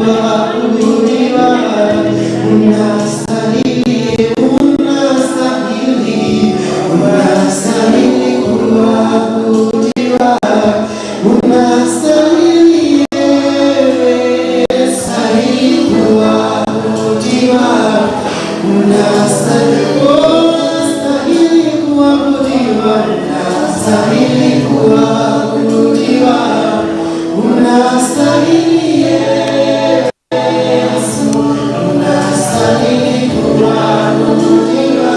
Kuabudiwa, unastahili, unastahili, unastahili kuabudiwa, unastahili, stahili kuabudiwa, unastahili, unastahili kuabudiwa, unastahili kuabudiwa, unastahili Yesu, unastahili kuabudiwa,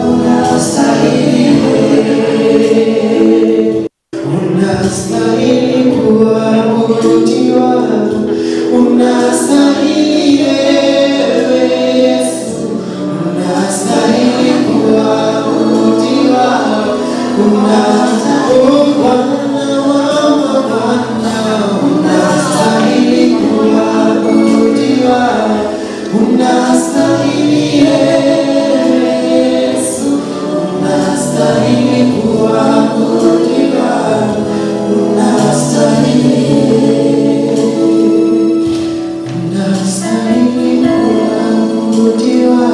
unastahili, unastahili kuabudiwa, unastahili ewe Yesu, unastahili kuabudiwa, unastahili Bwana wa mabwana, unastahili kuabudiwa, unastahili ewe Yesu, unastahili kuabudiwa, unastahili, unastahili kuabudiwa,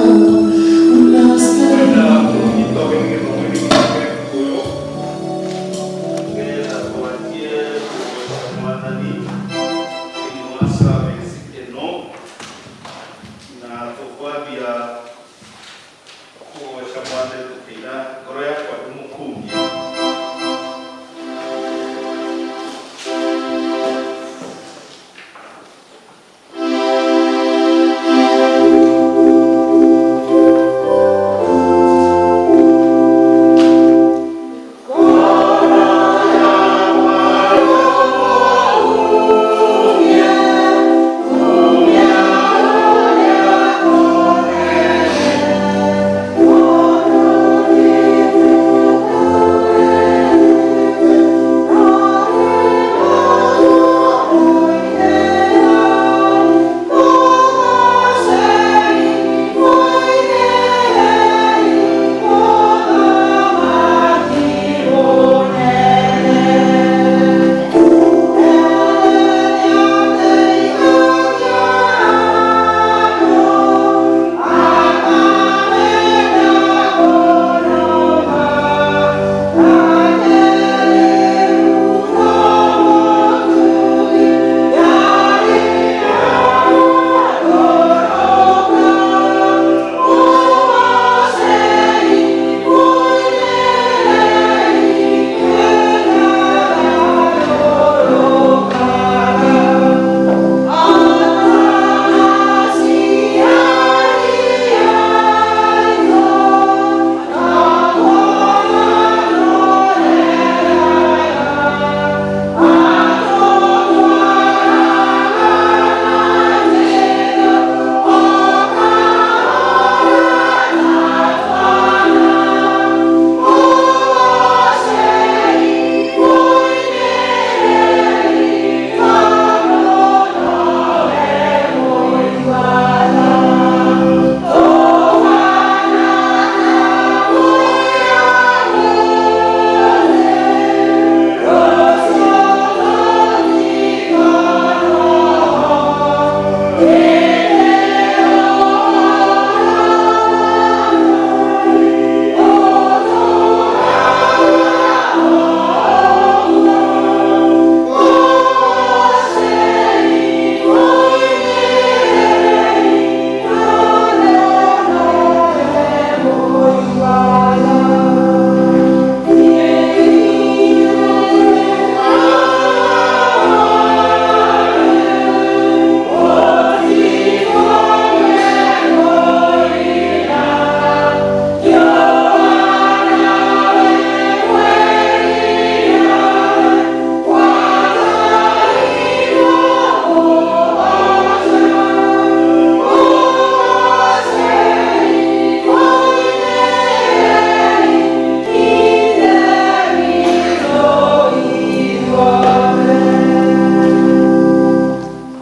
unastahili. Ngetha twatie kũgoca Mwathani thĩinĩ wa service ĩno, na tũkwambia kũgoca Mwathani tũkĩina "Ngoro Yakwa Ndĩmũkumie".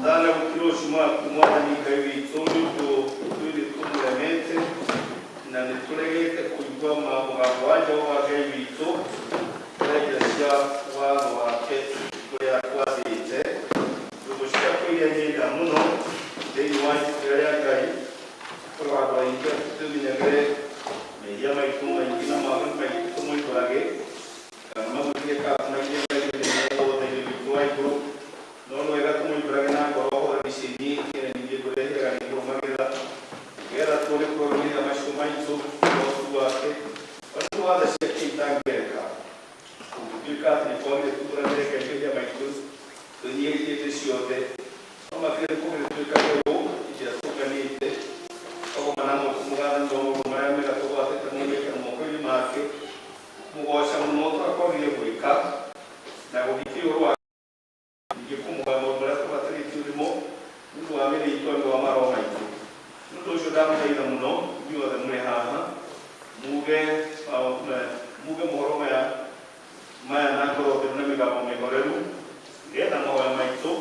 Thana gũkira ũcio Mwathani Ngai witũ, nĩ ũndũ ithuĩ nĩ tũmũremete na nĩ tũregete kũigua mũgambo wa Jehova Ngai witũ na njĩra cia watho wake ũrĩa twathĩte. Ndũgũ ciakwa iria nyenda mũno. Mũno thĩinĩ wa ibuku rĩa Ngai tũrĩ andũ aingĩ tũmenyagĩre mehia maitũ maingĩ na mawaganu maitũ tũmoimbũrage kana mamũtige katũmaige Ngai wothe witũ wa igũrũ no nĩ wega tũmoimbũrage na ngoro horeri ciĩnyihie na ningĩ kũreheraga nĩkũrũmagĩrĩra nĩgetha tuone kũrũmĩrĩra macio maitũ ũgocu wake ona nĩ watha ciake itangĩreka kũngĩtuĩka atĩ nĩ kwagĩrĩire tumbũranĩre Ngai mehia maitũ tũnyihĩtie ciothe no makĩria kũngĩtuĩka ũũ hĩndĩ ĩrĩa tũnganĩte twagomana hamwe kũmũgatha nĩ maũndũ marĩa mega tũgwatĩte maumĩte moko-inĩ make kũmũgoca mũno tũrĩa kwagĩrĩire gwĩka na gũthikĩrĩria ũhoro wa ningĩ kũmũhoya maũndũ marĩa tũgwatĩrĩtio nĩmo nĩ ũndũ wa mĩĩrĩ itũ nĩ wa maroho maitũ. Nĩ ũndũ ũcio ndamũthaitha mũno inyuothe mũrĩ haha muge muge mohoro maya maya na ngoro theru na mĩgambo mĩhoreru nĩgetha mahoya maitũ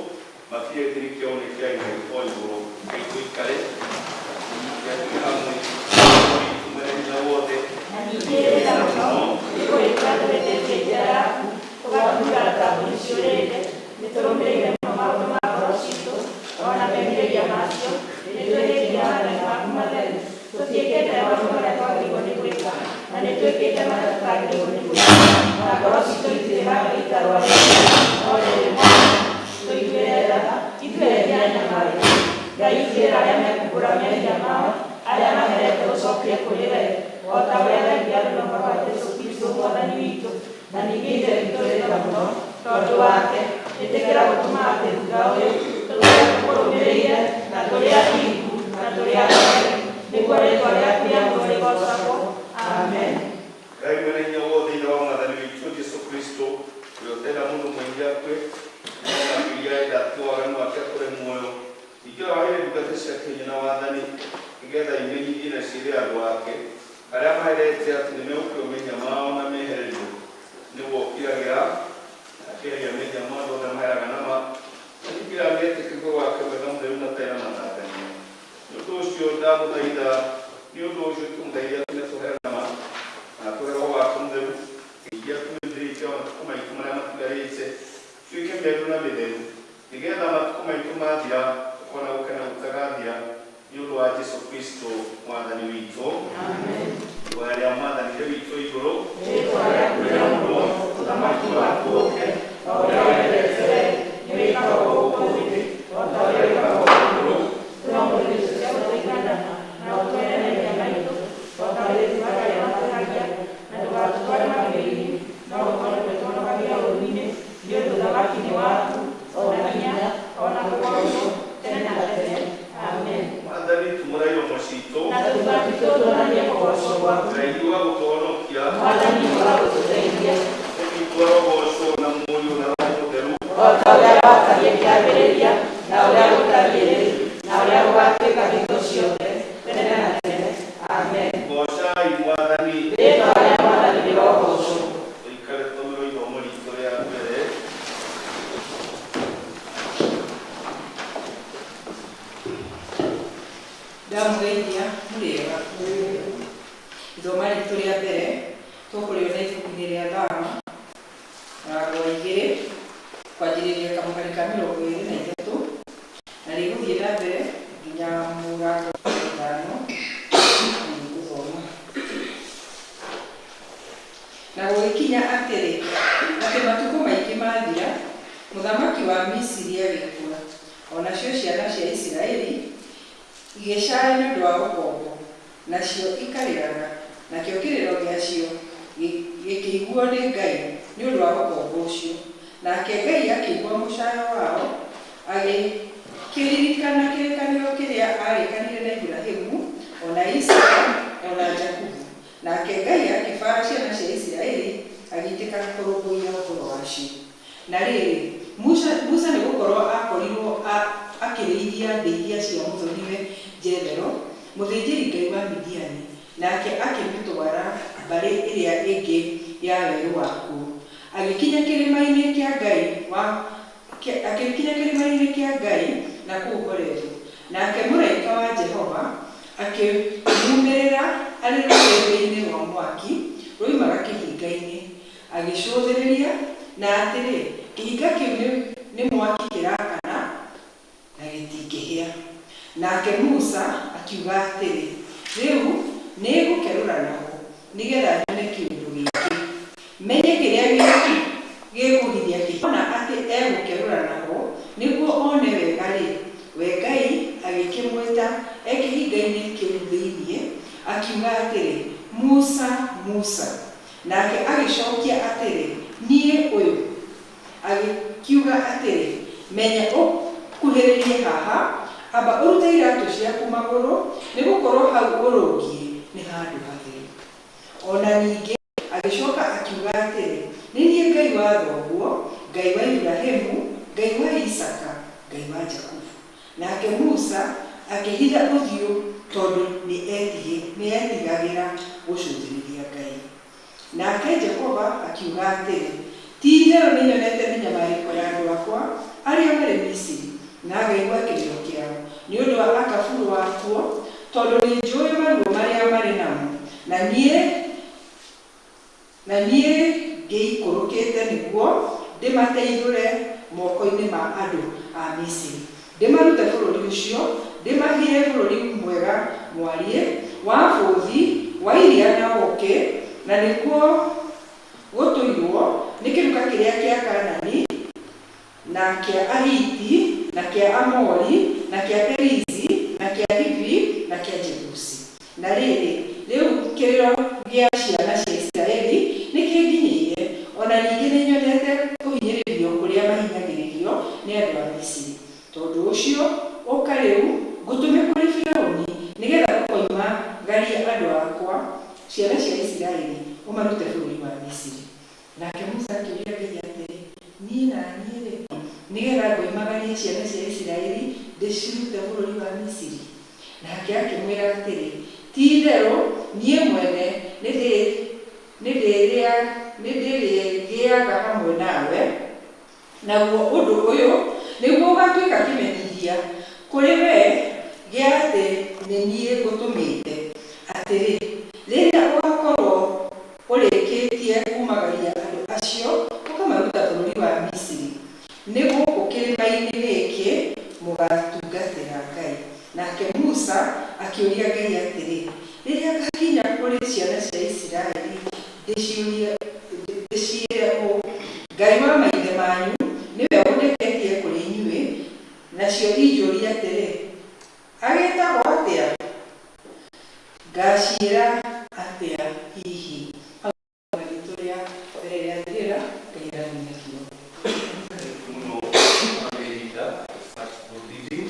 makinye gĩtĩri kĩao-inĩ kĩa Ngai o igũrũ. Ngai tũikare tũnyite twĩ hamwe witũ mwene hinya wothe. Na ningĩ tha mũno nĩ kũrĩkĩra tũhĩtĩtie njĩra yaku tũgatuĩka ta mbũri ciũrĩte. Nĩ tũrũmĩrĩire mũno maũndũ ma ngoro citũ o na merirĩria macio. Nĩ twĩhĩtie maathani maku matheru, tũtiĩkĩte maũndũ marĩa twagĩrĩirwo nĩ gwĩka na nĩ twĩkĩte marĩa tũtagĩrĩirwo nĩ gwĩka, na ngoro citũ itirĩ handũ itarwarĩte. No rĩrĩ, Mwathani, tũiguĩre tha ithuĩ ehia anyamarĩku. Ngai, iguĩra arĩa mekumbũra mehia mao, arĩa maherete gũcokia kũrĩ we, o ta ũrĩa thengia rũno rwa Jesũ Kristo Mwathani witũ. Na ningĩ Ithe witũ ũrĩ tha mũno, tondũ wake ĩtĩkĩra gũtũma atĩ thutha ũyũ tũtũũre tũkũrũmĩrĩire na tũrĩ athingu na tũrĩ ahooreri, nĩguo rĩĩtwa rĩaku rĩamũre rĩgoocagwo. Amen. Ngai mwene hinya wothe, Ithe wa Mwathani witũ Jesũ Kristo, ũrĩa ũtenda mũndũ mwĩhia akue, no makĩria enda ati waganu wake atũre muoyo, ningĩ ũrĩa waheire ndungata ciake hinya na wathani nĩgetha imenyithie na ciĩre andũ ake arĩa maherete atĩ nĩmegũkua mehia mao na mehererio, nĩwe ũkiragĩra akeheria mehia ma andũ othe maheraga nama, na ningĩ arĩa metĩkĩtie wake mwega mũtheru na ũtarĩ na mathangania. Nĩ ũndũ ũcio ndamũthaitha, nĩ ũndũ ũcio tũmũthaithia atũme tũhere nama na atũhe Roho wake mũtheru ningĩ atũmĩthĩrĩte matukũ maitũ marĩa matigarĩte tuĩke mĩtheru na mĩtheru nĩgetha matukũ maitũ mathira tũkona gũkena gũtagathira nĩ ũndũ wa Jesũ Kristo Mwathani witũ. Ihoya rĩa Mwathani Ithe witũ igũrũ. Rĩĩtwa rĩaku rĩamũrwo, ũthamaki waku ũũke, o ũrĩa wendete wee nĩ wĩkagwo gũkũ thĩ o ta ũrĩa wĩkagwo igũrũ. Tũhe ũmũthĩ irio cia gũtũigana, na ũtuohere mehia maitũ o ta ũrĩa ithuĩ arĩa matwĩhagia, na ndũgatũtware magerio-inĩ, no ũtũhonokie tũhonokagie ũũru-inĩ, nĩ ũndũ ũthamaki nĩ waku, o na hinya, o na kũgoocwo tene na tene. Amen. Mwathani, tumũra iromo citũ na tũnua twitũ tuonanie kũgoocwo gwaku. Ngai wa gũtũhonokia, Mwathani wa gũtũteithia, Ithe witũ arogocwo na Mũriũ na Roho Mũtheru, o ta ũrĩa gwatariĩ kĩambĩrĩria, na ũrĩa gũtariĩ rĩu, na ũrĩa gũgatuĩka hingo ciothe, tene na tene. Amen. Goocai Mwathani. Rĩĩtwa rĩa Mwathani rĩrogoocwo. Tũikare tũthomerwo ithomo ritũ rĩa mbere. Ndamũgeithia mũrĩega. Ithoma ritũ rĩa mbere tũkũrĩona ibuku-inĩ rĩa Thama mũrango wa 2 kwanjĩrĩria kamũhari ka 23 na rĩgũthiĩ na mbere nginya mũrango wa 5 na nĩngũthoma. Na gũgĩkinya atĩrĩ, atĩ matukũ maingĩ maathira, mũthamaki wa Misiri agĩkua, o nacio ciana cia Isiraeli igĩcaaya nĩ ũndũ wa ũkombo, nacio ikarĩraga, nakĩo kĩrĩro gĩacio gĩkĩiguo nĩ Ngai nĩ ũndũ wa ũkombo ũcio. Nake Ngai akĩigua mũcaayo wao, agĩkĩririkana kĩrĩkanĩro kĩrĩa aarĩkanĩire na Iburahĩmu, o na Isaaka, o na Jakubu. Nake Ngai akĩbaara ciana cia Isiraeli, agĩitĩka kũrũmbũiya ũhoro wacio. Na rĩrĩ, Musa nĩ gũkorũo aakorirũo akĩrĩithia ndĩithia cia mũthoniwe Jethero, mũthĩnjĩri-ngai wa Midiani, nake akĩmĩtwara mbarĩ ĩrĩa ĩngĩ ya werũ wakuo, agĩkinya kĩrĩma-inĩ kĩa Ngai wa agĩkinya kĩrĩma-inĩ kĩa Ngai na kũu Horebu. Nake mũraika wa Jehova akĩmuumĩrĩra arĩ rũrĩrĩmbĩ-inĩ rwa mwaki rwoimaga kĩhinga-inĩ. Agĩcũthĩrĩria, na atĩrĩ, kĩhinga kĩu nĩ mwaki kĩraakana, na gĩtingĩhĩa. Gĩkĩhĩa. Nake Musa akiuga atĩrĩ, rĩu nĩngũkerũra naho, nĩgeetha nyone kĩũndũ gĩkĩ, menye kĩrĩa gĩkũgiria kĩhĩe. Ona atĩ egũkerũra naho nĩguo one wega-rĩ, we Ngai agĩkĩmwĩta e kĩhinga-inĩ kĩu thĩinĩ, akiuga atĩrĩ, Musa, Musa. Nake agĩcokia atĩrĩ, Niĩ ũyũ. Agĩkiuga atĩrĩ, Menya ũkuhĩrĩrie haha, amba ũrute iratũ ciaku magũrũ, nĩ gũkorũo hau ũrũngiĩ nĩ handũ hatheru. O na ningĩ agĩcoka akiuga atĩrĩ, Nĩ niĩ Ngai wa thoguo, Ngai wa Iburahimu, Ngai wa Isaaka, Ngai wa Jakubu. Nake Musa akĩhitha ũthiũ tondũ nĩetigagĩra gũcũthĩrĩria Ngai. Nake Jehova akiuga atĩrĩ, Ti-itherũ nĩnyonete mĩnyamarĩko ya andũ akwa arĩa marĩ Misiri, na ngaigua kĩrĩro kĩao nĩ ũndũ wa akaburũ akuo, tondũ nĩnjũũĩ maruo marĩa marĩ namo, na niĩ na niĩ ngĩikũrũkĩte nĩguo ndĩmateithũre moko-inĩ ma andũ a Misiri, ndĩmarute bũrũri ũcio, ndĩmahire bũrũri mwega mwariĩ, wa bũthi wa iria na ũũkĩ, na nĩkuo gũtũirwo nĩ kĩruka kĩrĩa kĩa Kaanani, na kĩa Ahiti, na kĩa Amori, na kĩa Perizi, na kĩa Hivi, na kĩa Jebusi. Na rĩrĩ, rĩu kĩrĩro gĩa ciana cia Isiraeli nĩkĩnginyĩire, o na ningĩ nĩnyonete kũhinyĩrĩrio kũrĩa mahinyagĩrĩrio nĩ andũ a Misiri. Tondũ ũcio, ũka rĩu, ngũtũme kũrĩ Firauni, nĩ getha ũkoimagarie andũ akwa, ciana cia Isiraeli, ũmarute bũrũri wa Misiri. Nake Musa akĩũria Ngai atĩrĩ, Niĩ na niĩ-rĩ, nĩ getha ngoimagarie ciana cia Isiraeli ndĩcirute bũrũri wa Misiri? Nake akĩmwĩra atĩrĩ, Ti-itherũ niĩ mwene nĩndĩrĩgĩaga hamwe nawe, naguo ũndũ ũyũ nĩguo ũgatuĩka kĩmenyithia kũrĩ wee gĩa atĩ nĩ niĩ ngũtũmĩte, atĩrĩ, rĩrĩa ũgakorũo ũrĩkĩtie kuumagaria andũ acio ũkamaruta bũrũri wa Misiri, nĩ gũkũ kĩrĩma-inĩ gĩkĩ mũgatungatĩra Ngai. Nake Musa akĩũria Ngai atĩrĩ, Rĩrĩa ngakinya kũrĩ ciana cia Isiraeli ndĩciĩre ũũ, 'Ngai wa maithe manyu nĩwe ũndeketie kũrĩ inyuĩ, nacio injũrie atĩrĩ, 'Agĩĩtagwo atĩa?' Ngaciĩra atĩa hihi? Hau ritũ rĩa mbere rĩathirĩra, Ngai arathime kiugo. Mũno ihinda. Good reading.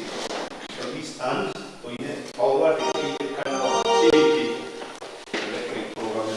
Shall we stand? Tũine o wandĩkĩire kana wandĩkĩte. Reke tũrũgame.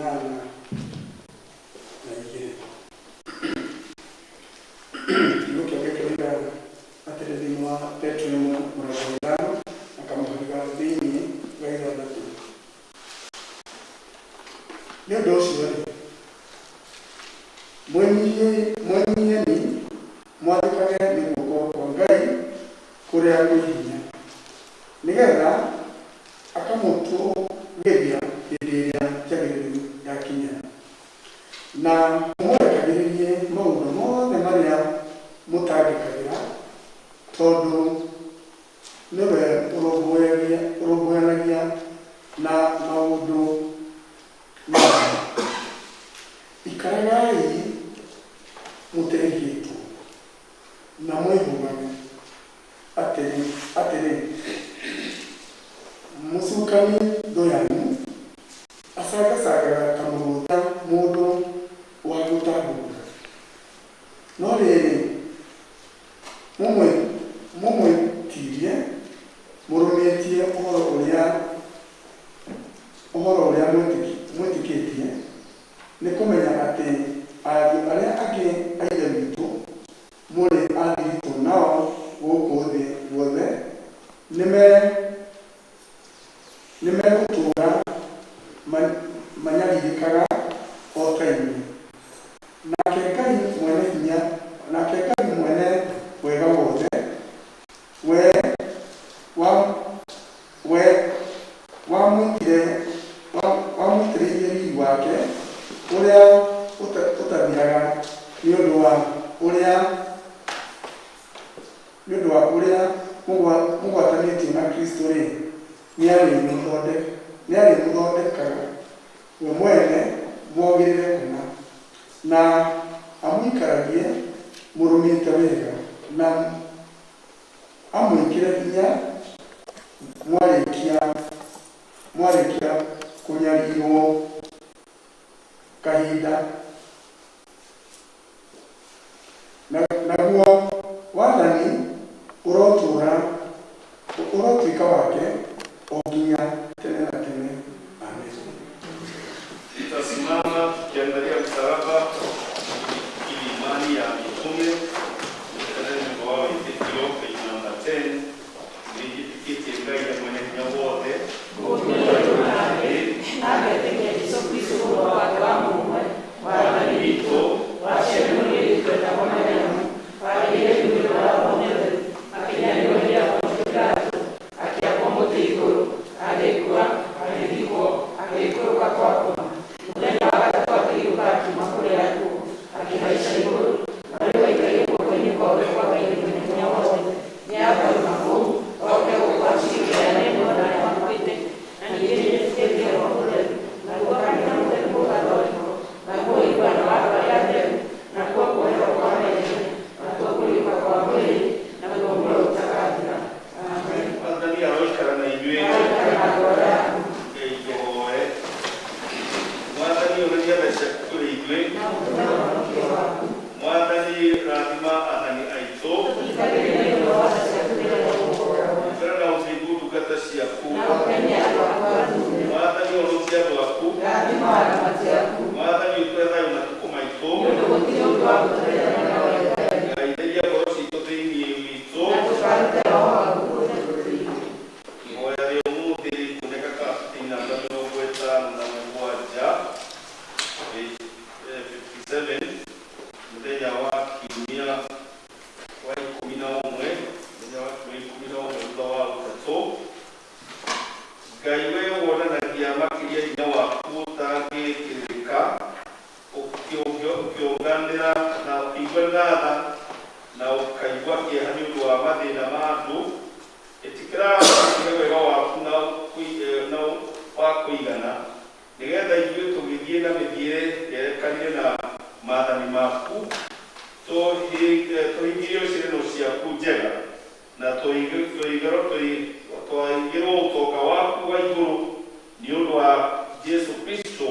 82. Kiugo kĩa Ngai kĩroiga atĩrĩ thĩinĩ wa Petero 1:5 na kamũhari ga thĩinĩ ga 6. Nĩ ũndũ ũcio-rĩ, mwĩnyihieni mwathĩkage nĩ guoko kwa Ngai kũrĩa kwĩ hinya, nĩgetha akamũtũũgĩria hĩndĩ ĩrĩa njagĩrĩru yakinya, na mũmũrekagĩrĩrie maũndũ mothe marĩa mũtangĩkagĩra, tondũ nĩwe ũrũmbũyanagia na maũndũ manyu. Ikaragai mũterigĩtwo na mwĩhũgage atĩrĩ, mũcukani thũ yanyu acangacangaga ta mũrũũthi mũndũ wa gũtambuura. No rĩrĩ, mũmwĩtiirie mũrũmĩtie ũhoro ũrĩa mwĩtĩkĩtie, nĩ kũmenya atĩ ariũ arĩa angĩ a Ithe witũ mũrĩ a thiritũ nao gũkũ thĩ guothe nĩmegũtũũra manyarirĩkaga o ta inyuĩ. Nake Ngai mwene hinya, nake Ngai mwene wega wothe, we wamwĩtĩrĩirie riri wake ũrĩa ũtathiraga nĩ ũndũ wa ũrĩa mũgwatanĩtio na Kristo-rĩ, nĩarĩmũthondekaga we mwene mwagĩrĩre kũna, na amũikaragie mũrũmĩte wega, na amwĩkĩre hinya mwarĩkia kũnyarirwo kahinda. Naguo wathani ũrotũũra ũrotuĩka wake o nginya tene na tene. Amen. Tutasimama tukiangalia msalaba ili imani ya mitume tuendelee wimbo wao wĩtĩkio, page number 10. Nĩnjĩtĩkĩtie Ngai ya mwene hinya wothe. Na ngetĩkia Jesũ Kristo mũrũ wake wa mũmwe, Mwathani witũ, waciarirwo nĩ mũirĩtu wetagwo Mariamu, wagĩire nĩ ũndũ wa Roho Mũtheru, akĩnyarirwo hĩndĩ ya Pontio Pilato, akĩambwo mũtĩ igũrũ, agĩkua, agĩthikwo, agĩikũrũka kwa ngoma. Mũthenya wa gatatũ akĩriũka akiuma kũrĩ akuũ, akĩhaica igũrũ, na rĩu aikaire guoko-inĩ kwa ũrĩo kwa Ngai mwene hinya wothe. Nĩakoima kũu oke gũkũ aciirĩre arĩa me muoyo na arĩa makuĩte. Na ningĩ nĩnjĩtĩkĩtie Roho Mũtheru, naguo kanitha mũtheru Mũgathoriko, naguo ũiguano wa andũ arĩa atheru, nakuo kuoherwo kwa mehia, nakuo kũriũka kwa mwĩrĩ, naguo muoyo ũtagathira. Amen. Mwathani aroikara na inyuĩ. Aroikara na ngoro yaku. Ngai tũhoe. Mwathani, onania tha ciaku kũrĩ ithuĩ. Na ũtũme ũhonokio waku. Mwathani, rathima athani aitũ. Tũthikagĩrĩria nĩ ũndũ wa tha ciaku rĩrĩa tũgũkũhoya. Ikara na ũthingu ndungata ciaku. Na ũkenie andũ aku athuure. Mwathani, honokia andũ aku. Rathima aramati aku. Mwathani, ũtũhe thayũ matukũ maitũ. Nĩ ũndũ gũtirĩ ũndũ wa gũtũrehera na wee Ngai. Ngai, theria ngoro citũ thĩinĩ witũ. Na ndũkarute roho waku mũtheru thĩinĩ. Ihoya rĩa ũmũthĩ rĩkuoneka kabati namba 57, page 57, mũthenya wa kiumia wa 11, mũthenya wa kiumia 11 thutha wa ũtatũ. Ngai, we wonanagia makĩria hinya waku ũtangĩkĩrĩrĩka, ũkĩũnganĩra na ũkĩiguanĩra tha na ũkaigua kĩeha nĩ ũndũ wa mathĩna ma andũ, ĩtĩkĩra ũtũhe wega waku na wa kũigana, nĩgetha ithuĩ tũgĩthiĩ na mĩthiĩre yerekanire na maathani maku, tũhingĩrio ciĩranĩro ciaku njega na tũigĩrwo ũtonga waku wa igũrũ, nĩ ũndũ wa Jesu Kristo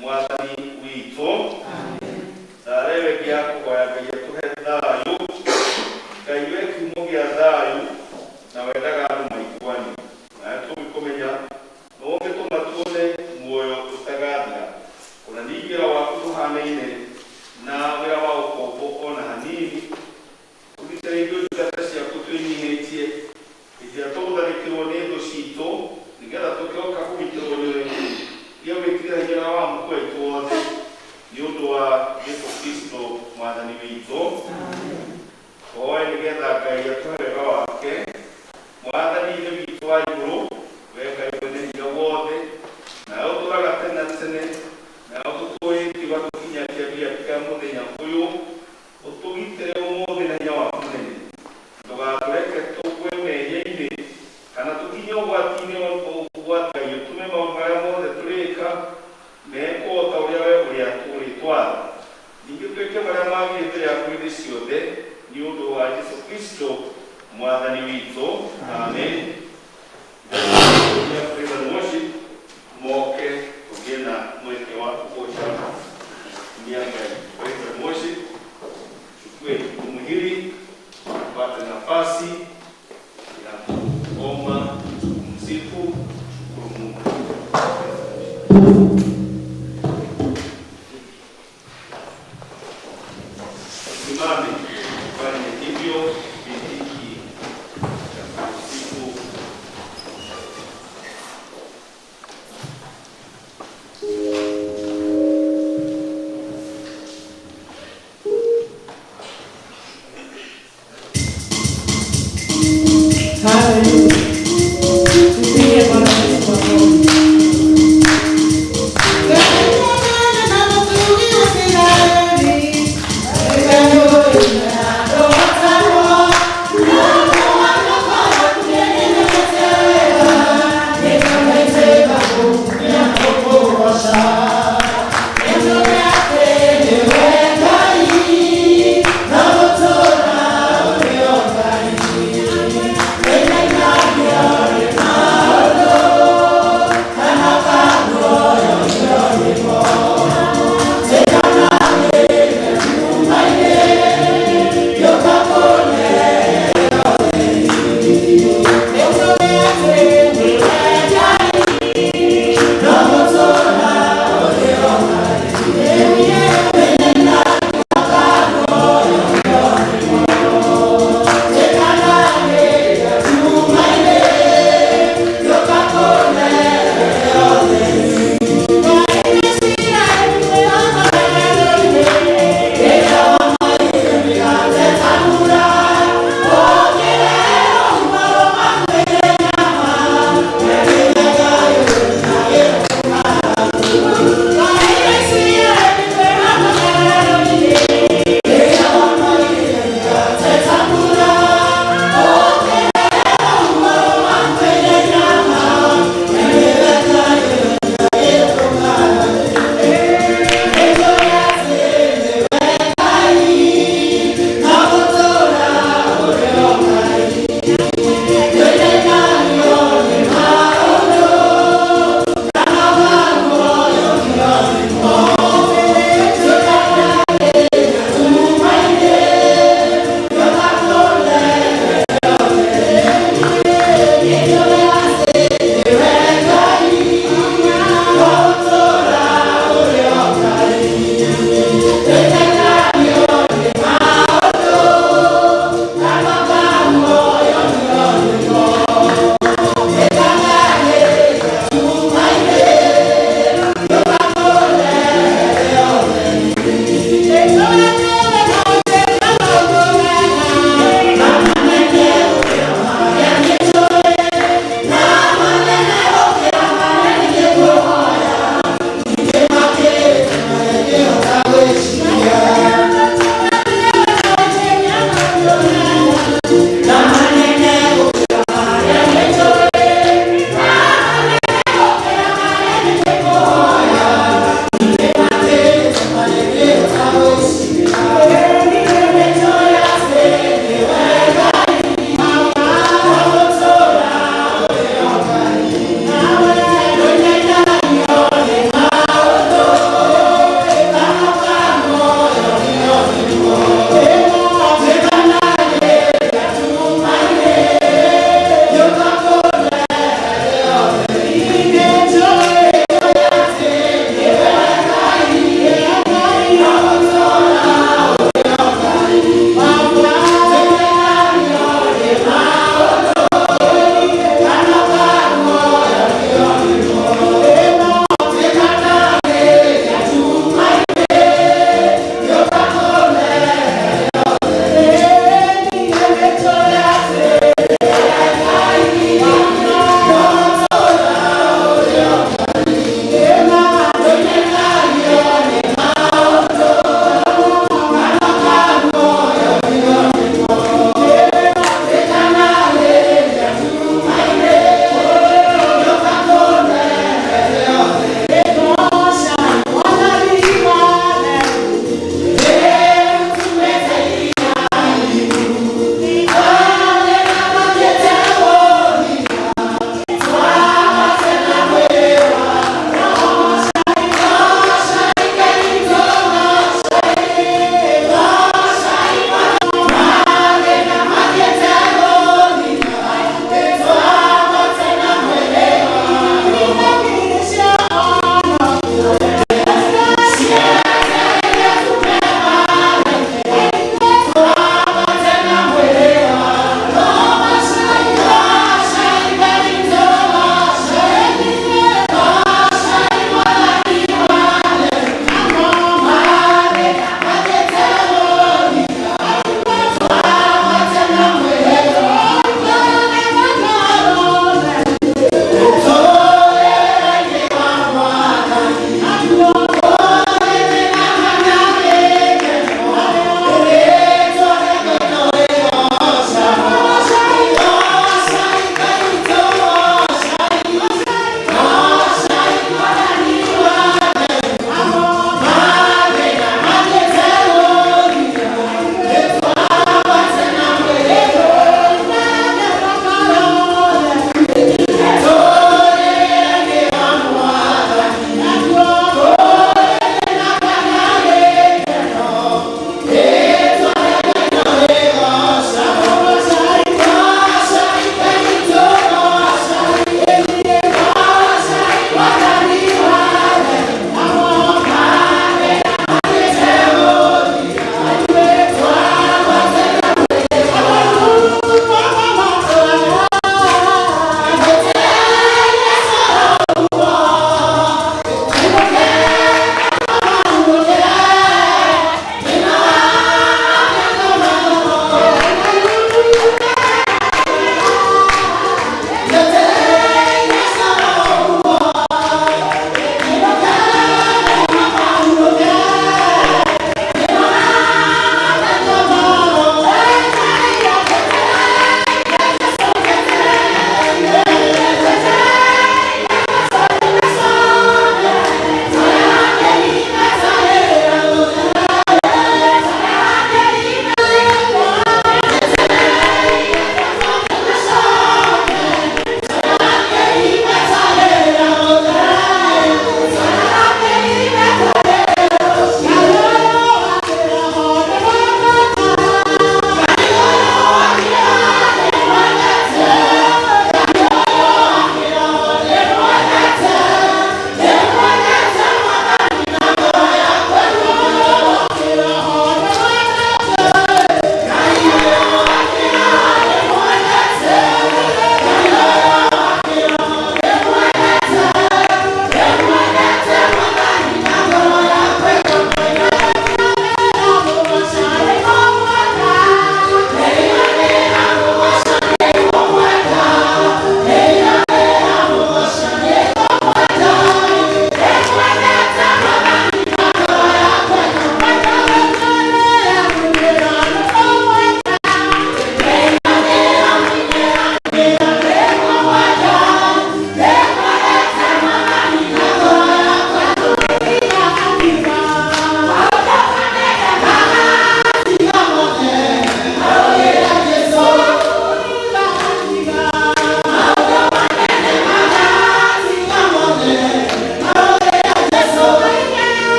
Mwathani witũ. Ndarewe gĩa kũhoya Ngai atũhe thayũ. Ngai, we kiumo gĩa thayũ na wendaga andũ maiguane, na tũgĩkũmenya no ũngĩtũma tuone muoyo ũtagathira. Witũ. Tũhoe nĩgetha Ngai atũhe wega wake. Mwathani Ithe witũ wa igũrũ, we Ngai mwene hinya wothe, nawe ũtũũraga tene na tene, nawe ũtũtũũrĩtie ũgatũkinyia kĩambĩrĩria kĩa mũthenya ũyũ, ũtũgitĩre ũmũthĩ na hinya waku mũnene. Ndũgatũreke tũgwe mehia-inĩ kana tũkinye ũgwati-inĩ ũgwati. Ngai, ũtũme maũndũ marĩa mothe tũrĩka mekwo o ta ũrĩa we ũrĩa ũrĩtwatha. Ningĩ twĩke marĩa magĩrĩire mbere yaku hĩndĩ ciothe, nĩ ũndũ wa Jesũ Kristo.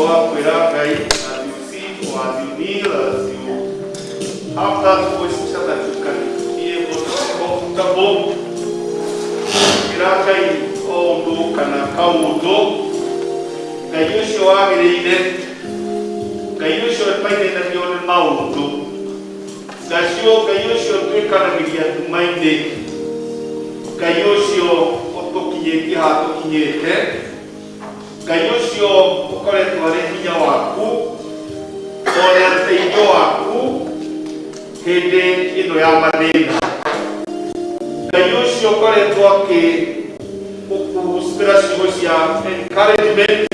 Ũcio wa kwĩra Ngai as you sit or as you kneel, as you have that posture that you can be able to be comfortable. Kwĩra Ngai o ũndũ kana kaũndũ, Ngai ũcio wagĩrĩire, Ngai ũcio ũtainainagio nĩ maũndũ ngacio, Ngai ũcio twĩkanagĩria nduma-inĩ, Ngai ũcio ũtũkinyĩtie haha tũkinyĩte, Ngai ũcio ũkoretwo arĩ hinya waku ona ũteithio waku hĩndĩ ĩno ya mathĩna, Ngai ũcio ũkoretwo akĩ ũkũcĩra ciugo cia encouragement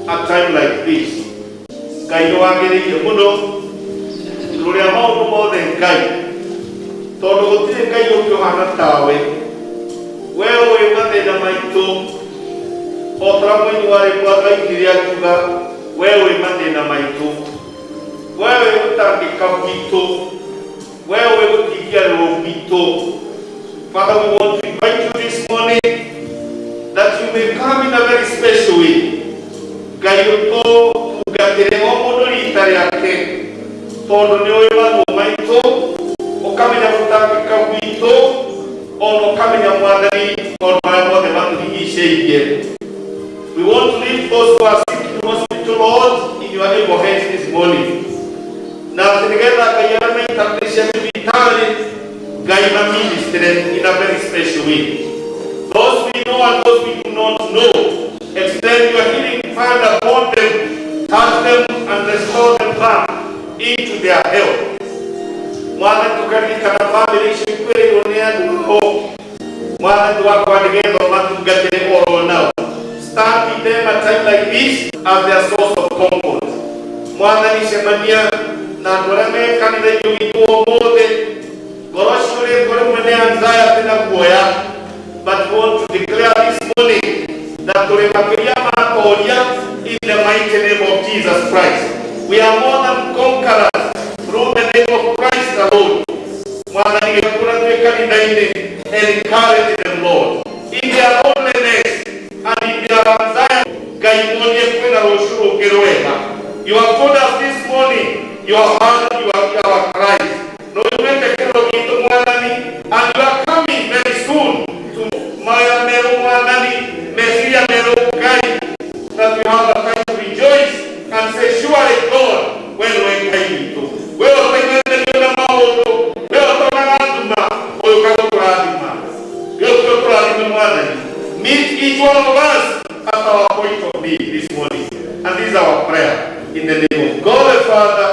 at time like this. Ngai nĩ wagĩrĩire mũno igũrũ rĩa maũndũ mothe, Ngai, tondũ gũtirĩ Ngai ũngĩ ũhana tawe. We ũĩ mathĩna maitũ o ta mũini wa rĩmwe ainire akiuga, we ũĩ mathĩna maitũ, we ũĩ gũtangĩka gwitũ, we ũĩ gũtingiarĩrwo gwitũ. Father, we want to invite you this morning that you may come in a very special way. Ngai, ũtũtungatĩre o mũndũ rita rĩake, tondũ nĩ ũĩ maruo maitũ, ũkamenya gũtangĩka gwitũ, ona ũkamenya, Mwathani, maũndũ marĩa mothe matũrigicĩirie. We want to leave those who are sick in hospital, Lord, in your able hands this morning, na atĩ nĩgetha Ngai arĩa maikarĩte thibitarĩ, Ngai maminister in a very special way. Those we know and those we do not know, extend your healing hand upon them, touch them and restore them back into their health. Mwathani, tũkaririkana bamĩrĩ icio ikuĩrĩirwo nĩ andũ ao. Mwathani wakwa, nĩgetha ũmatungatĩre oro nao. Stand with them at time like this as their source of comfort. Mwathani, cemania na andũ arĩa me kanitha-inĩ witũ ũmũthĩ, ngoro ciũrĩtwo rĩmwe nĩ anxiety na guoya, but we want to declare this morning that tũrĩ makĩria ma toria in the mighty name of Jesus Christ. We are more than conquerors through the name of Christ alone. Mwathani, gĩkũra twĩ kanitha-inĩ, encourage them, Lord, in their loneliness and in their anxiety. Ngai, muonie kwĩna rũciũ rũngĩ rwega. You have told us this morning you have heard our cries, no ũiguĩte kĩrĩro gitũ, Mwathani, and you are coming very soon to maya merũ, Mwathani, meciria merũ, Ngai, that we have a time to rejoice and say, "Surely God, we nĩwe Ngai witũ." We ũtainainagio na maũndũ, we ũtonaga nduma, ũyũ ũkagũtũrathima, gĩũke ũtũrathime. Mwathani, meet each one of us at our point of need this morning, and this is our prayer in the name of God the Father,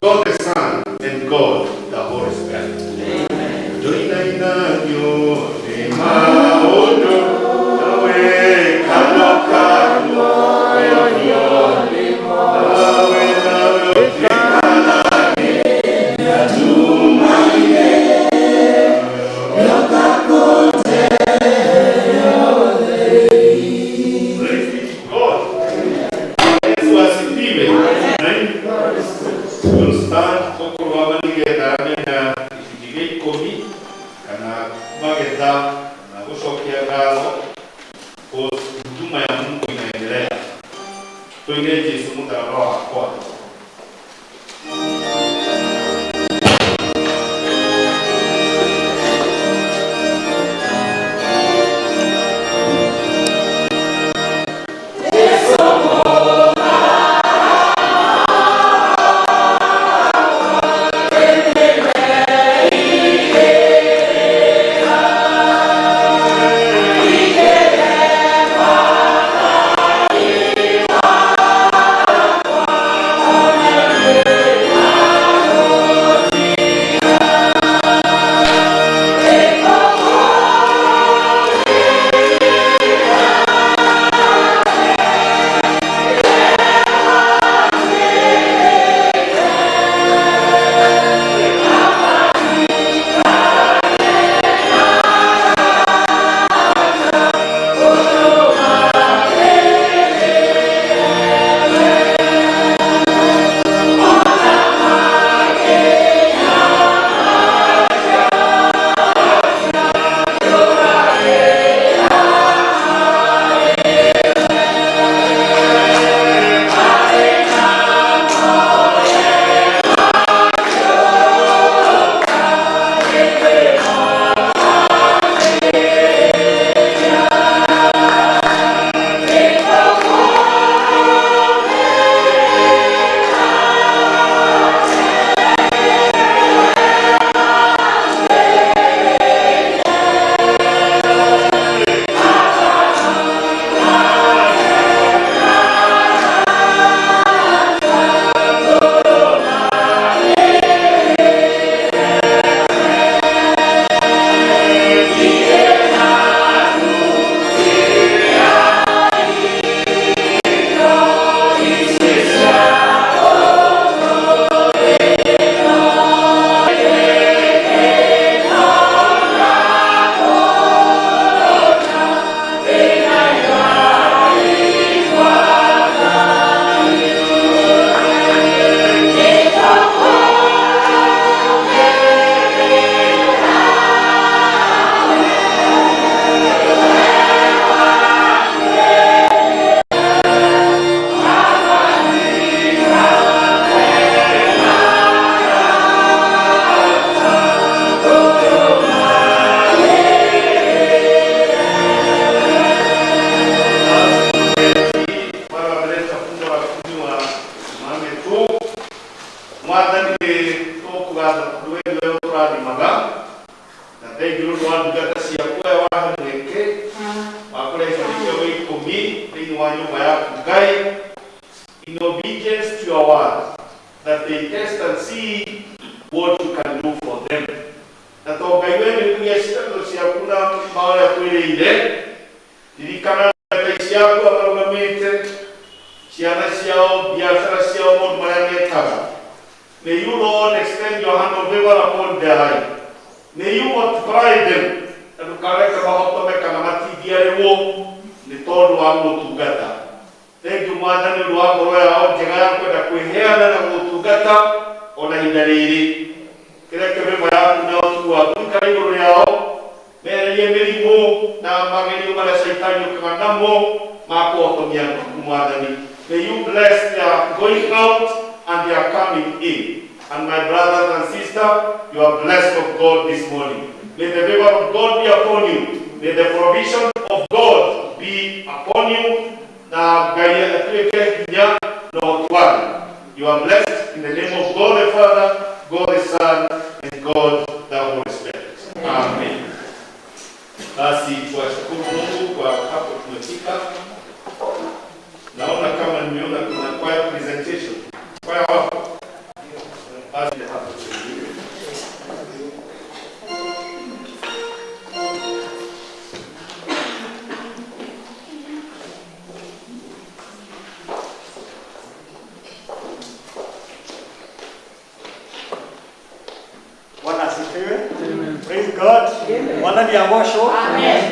God the Son, and God the Holy Spirit. Ndoinainagio nĩ maũndũ nawe kano kano nawe nawe Praise be to God. Yesu asifiwe. Amen. We'll stand tũkũrũgama nĩgetha mena gĩcunjĩ gĩa ikũmi kana magetha na gũcokia ngatho, cause huduma ya Mungu inaendelea. Tuine Jesu mũtharaba wakwa. Ndungata ciaku aya wahe mweke wa kũrehe gĩcunjĩ kĩa ikũmi thĩinĩ wa nyũmba yaku Ngai, in obedience to your word, that they test and see what you can do for them. Na to Ngai we nĩ kũgĩa ciĩranĩro ciaku na marĩa kwĩrĩire, ririkana ndungata ciaku amarũgamĩte, ciana ciao, biacara ciao, maũndũ marĩa mekaga. May you, Lord, extend your hand of favor upon their life. May you multiply them. Na ndũkareke mahotome kana matindiarĩrwo nĩ tondũ wa gũtungata. Thank you, Mwathani, ũndũ wa ngoro yao njega ya kwenda kwĩheana na gũtungata ona ihinda rĩrĩ. Kĩreke mĩma yaku na ũtugu waku ikare igũrũ rĩao, mehererie mĩrimũ na magerio marĩa caitani ũkaga namo ma kũhotomia Mwathani. May you bless their going out and their coming in. And my brothers and sisters, you are blessed of God this morning. May the favor of God be upon you. May the provision of God be upon you. Na Ngai atuĩke hinya na ũhoti wake. You are blessed in the name of God the Father, God the Son, and God the Holy Spirit. Amen. Basi tuwashukuru Mungu kwa hapo tumefika. Naona kama nimeona kuna choir presentation. Choir wapo? Basi hapo tuingie. Bwana asifiwe. Praise God. Bwana ni agocwo. Amen.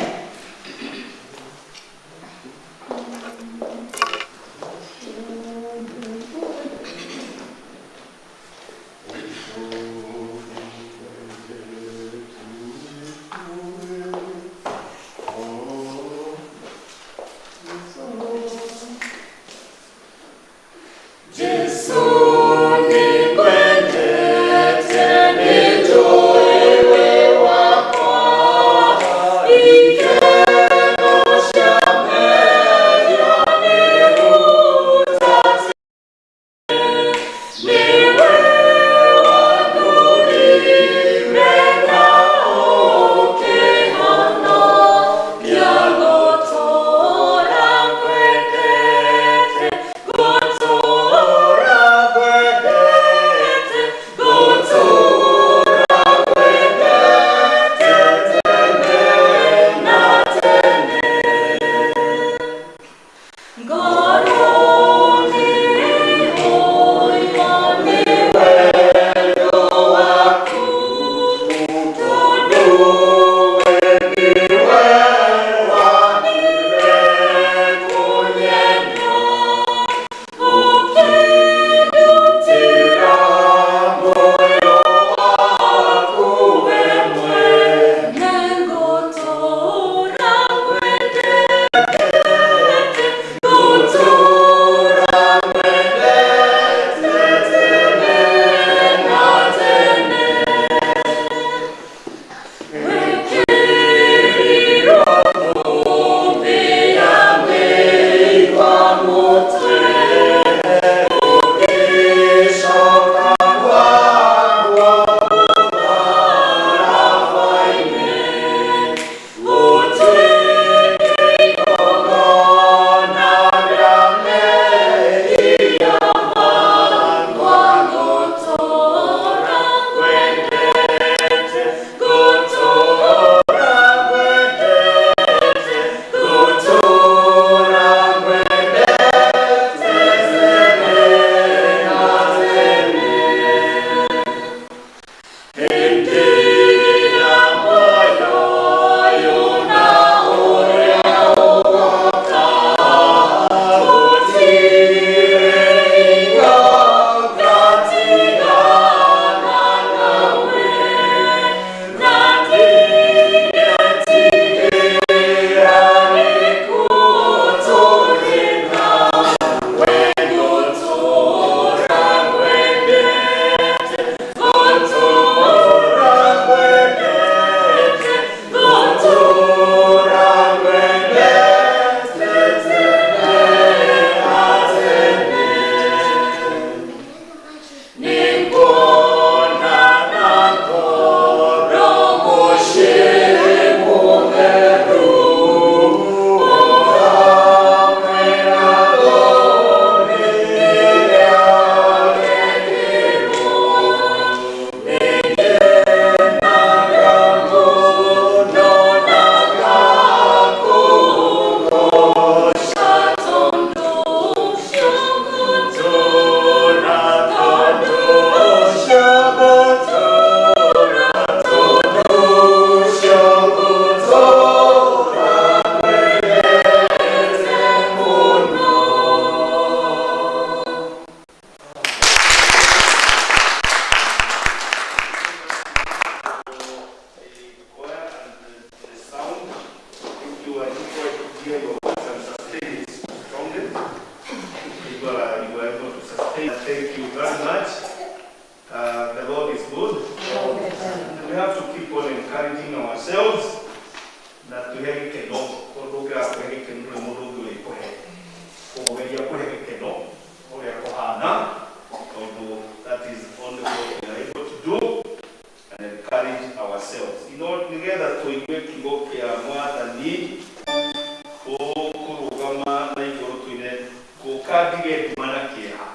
Ũkandige nduma na kĩeha.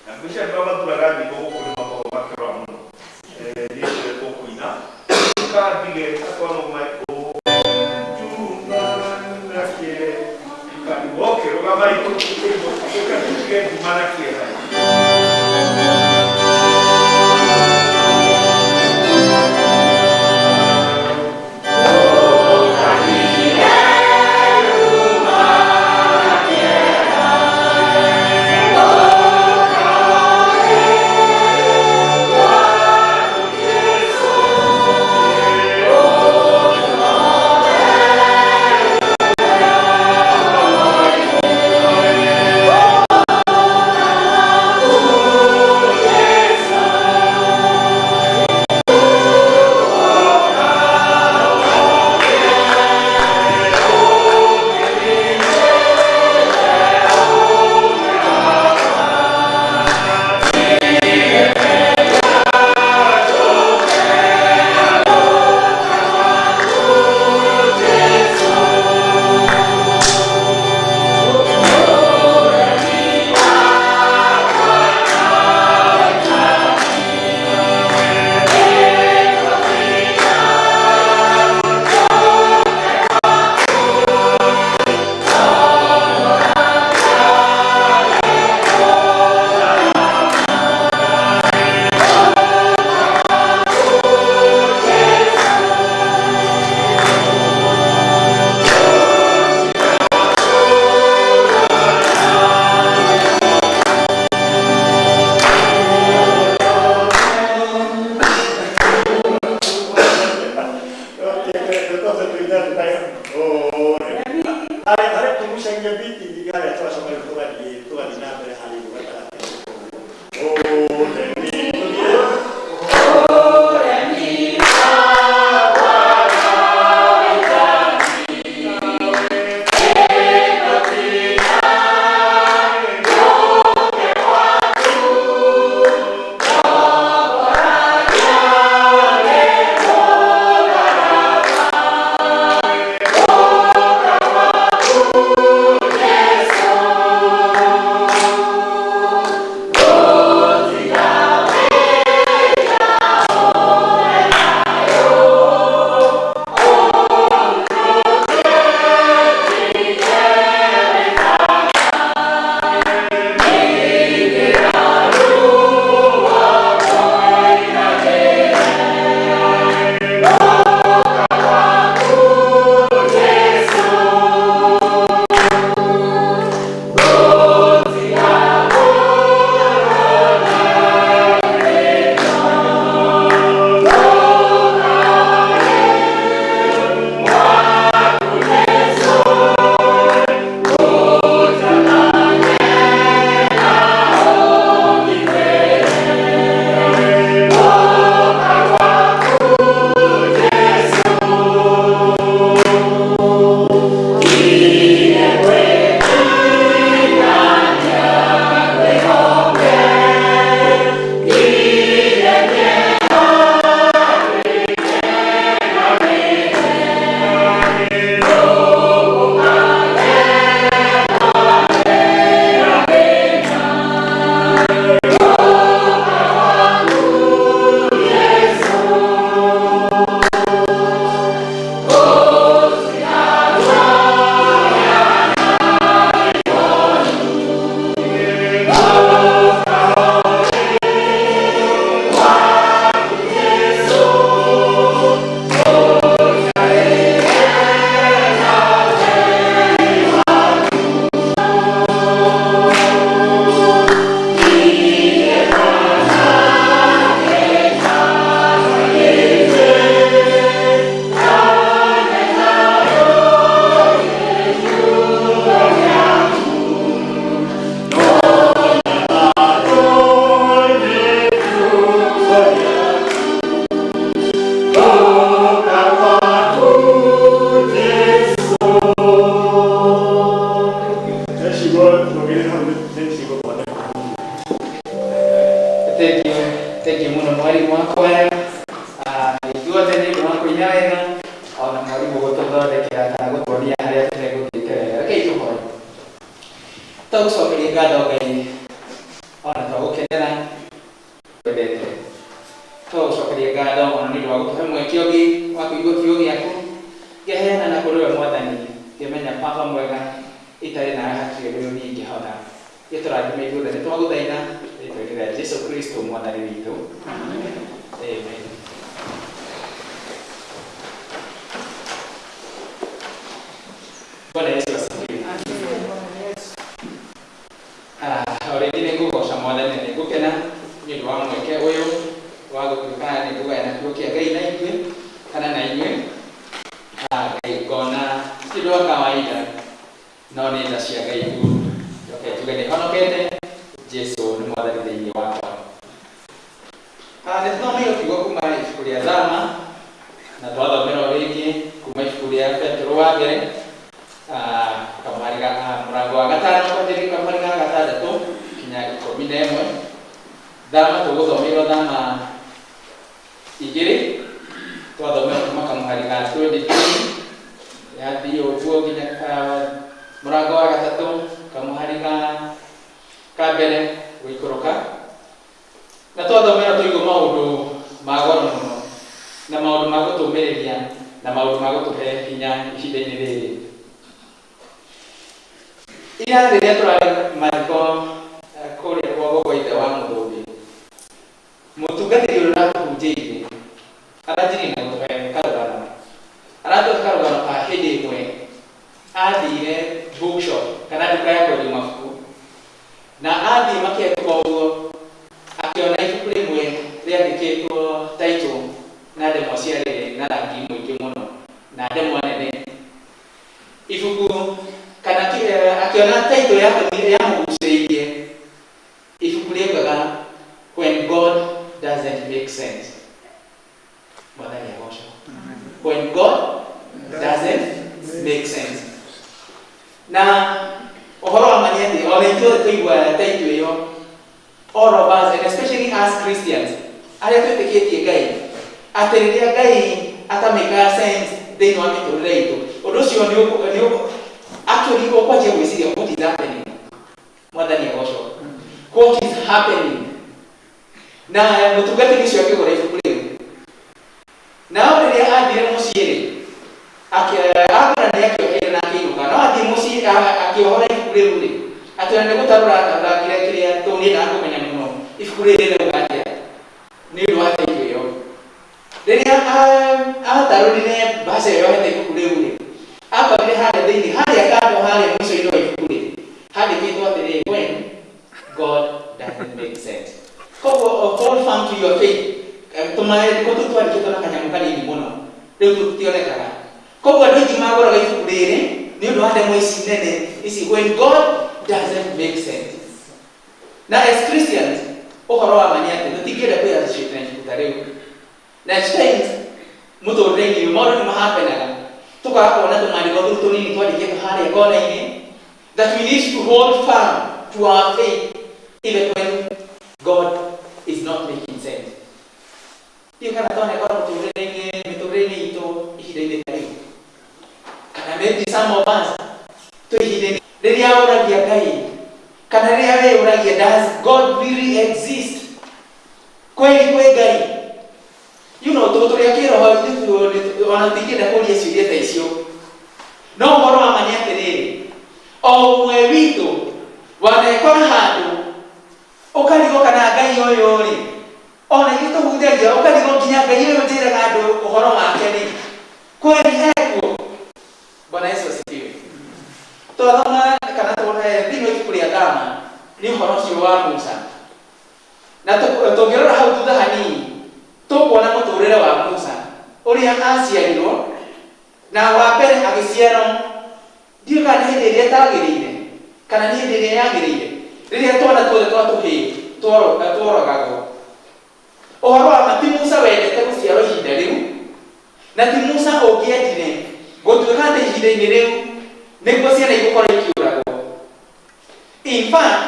Na ngwĩciria andũ arĩa mathuraga nyĩmbo gũkũ nĩ makoragwo makĩrora mũno. Niĩ ngoretwo kũina. Ũkandige akorwo nduma na kĩeha. Okay, rũgamai. Ũkandige nduma na kĩeha. Thank you muno mwarimu wakwa ithuothe nĩ ũndũ wa kũina wega ona mwarimũ gũtũthondekera kana gũtuonia harĩa tũtegũthiĩte wega. Rekei tũhoe. Tondũ Nĩtwagũcokeria ngatho Ngai ona twagũkenera twendete. Twagũcokeria ngatho ona nĩ ũndũ wa gũtũhe mweke ũngĩ wa kũigua kiugo gĩaku ngĩheana na kũrĩ we Mwathani, ngĩmenya Baba mwega itarĩ nawe hatirĩ ũndũ niĩ ingĩhota. Gĩtũrathime ithuothe, nĩtwagũthaitha rĩtwa-inĩ rĩa Jesu Kristo Mwathani witũ. Amen. Bwana Yesu asifiwe. Ah, o rĩngĩ nĩ ngũgoca Mwathani na nĩ ngũkena nĩ ũndũ wa mweke ũyũ wa gũtuĩka nĩ ngũgayana kiugo kĩa Ngai na ithuĩ kana na inyuĩ. Ah, Ngai ngona ti ũndũ wa kawaida no nĩ tha cia Ngai tu. Njoke njuge nĩ honokete, Jesu nĩ Mwathani thĩinĩ wakwa. Ah, nĩ tũthomeirwo kiugo kuma ibuku rĩa Thama na twathomerwo rĩngĩ kuma ibuku rĩa Petero wa mbere, ah, kamũhari ga ah, mũrango wa gatano kwanjĩrĩria kamũhari ga gatandatũ kinya 11. Thama tũgũthomeirwo Thama igĩrĩ, twathomerwo kuma kamũhari ga 22 yathiĩ ũguo nginya mũrango wa gatatũ kamũhari ka mbere gũikũrũka. Na twathomera tũigua maũndũ ma goro mũno na maũndũ ma gũtũmĩrĩria na maũndũ ma gũtũhe hinya ihinda-inĩ rĩrĩ. Ira rĩrĩa tũrarĩ mathiko kũrĩa kwa gogo ithe wa Mũthũngĩ, mũtungatĩri ũrĩa ũratũhunjĩirie aranjirie na gũtũhe karũgano. Aratũhe karũgano ka hĩndĩ ĩmwe athire bookshop kana nduka ya kwendia mabuku, na athiĩ makĩhetũka ũguo akĩona ibuku rĩmwe rĩandĩkĩtwo title na ndemwa ciarĩ na rangi mũingĩ mũno na ndemwa nene. Ibuku kana akĩona title yamũgucĩrĩirie, ibuku rĩaugaga "When God Doesn't Make Sense". Mwathani agocwo. "When God Doesn't Make Sense". Na ũhoro wa ma nĩ atĩ ona ithuothe tũigua title ĩyo, all of us and especially us Christians arĩa twĩtĩkĩtie Ngai, atĩ rĩrĩa Ngai atamĩkaga sense thĩinĩ wa mĩtũrĩre itũ, ũndũ ũcio nĩ actually ũkwanjia gwĩciria, "What is happening?" Mwathani agocwo. What is happening? Na mũtungatĩri ũcio akĩgũra ibuku rĩu, nao rĩrĩa athire mũciĩ rĩ, agũra nĩ akĩoheire na akĩinũka. No athiĩ mũciĩ akĩohora ibuku rĩu rĩ, akĩona nĩ gũtarũra atarũrangire kĩrĩa tondũ nĩendaga kũmenya mũno ibuku rĩrĩ rĩrauga atĩa nĩ ũndũ wa title ĩyo. Rĩrĩa atarũrire mbaca ĩyo yohete ibuku rĩu rĩ, akorire harĩa thĩinĩ, harĩa kando, harĩa mũico-inĩ wa ibuku rĩ, handĩkĩtwo atĩrĩrĩ, "When God Doesn't Make Sense". Koguo hold firm to your faith. Tũmaandĩko tũu twandĩkĩtwo na kanyamũ kanini mũno rĩu tũtionekaga, koguo andũ aingĩ magũraga ibuku rĩrĩ nĩ ũndũ wa ndemwa ici nene ici, "When God Doesn't Make Sense". Na as Christians, ũhoro wa ma nĩ atĩ tũtingĩenda kwĩ-associate na ibuku ta rĩu. Na at times mũtũrĩre-inĩ maũndũ nĩ mahapenaga, tũkaga kuona tũmaandĩko tũu tũnini twandĩkĩtwo harĩa kona-inĩ, that we need to hold firm to our faith even when God is not making sense. Ndiũĩ kana twanekora mũtũrĩre-inĩ, mĩtũrĩre-inĩ itũ ihinda-inĩ ta rĩu, kana maybe some of us twĩ ihinda-inĩ rĩrĩa ũragia Ngai kana rĩrĩa we ũragia, "Does God really exist? Kweli kwĩ Ngai?" Tũrĩa kĩroho ithuĩ ona tũtingĩenda kũria ciũria ta icio, no ũhoro wa ma nĩ atĩrĩrĩ, o ũmwe witũ wanekora handũ ũkarigwo kana Ngai ũyũ rĩ, ona ithuĩ tũhunjagia, ũkarigwo nginya Ngai ũyũ njĩraga andũ ũhoro wake rĩ, kweli ekuo? Bwana Yesu asifiwe. Twathoma kana tuona thĩinĩ wa ibuku rĩa Thama nĩ ũhoro ũcio wa Musa, na tũngĩrora hau thutha hanini tũkuona mũtũrĩre wa Musa ũrĩa aciarirwo, na wa mbere agĩciarwo ndiũĩ kana nĩ hĩndĩ ĩrĩa ĩtagĩrĩire kana nĩ hĩndĩ ĩrĩa yagĩrĩire, rĩrĩa twana tuothe twa tũhĩĩ tworagagwo. Ũhoro wa ma ti Musa wendete gũciarwo ihinda rĩu, na ti Musa ũngĩendire gũtuĩka atĩ ihinda-inĩ rĩu nĩguo ciana igũkorwo ikĩũragwo. In fact,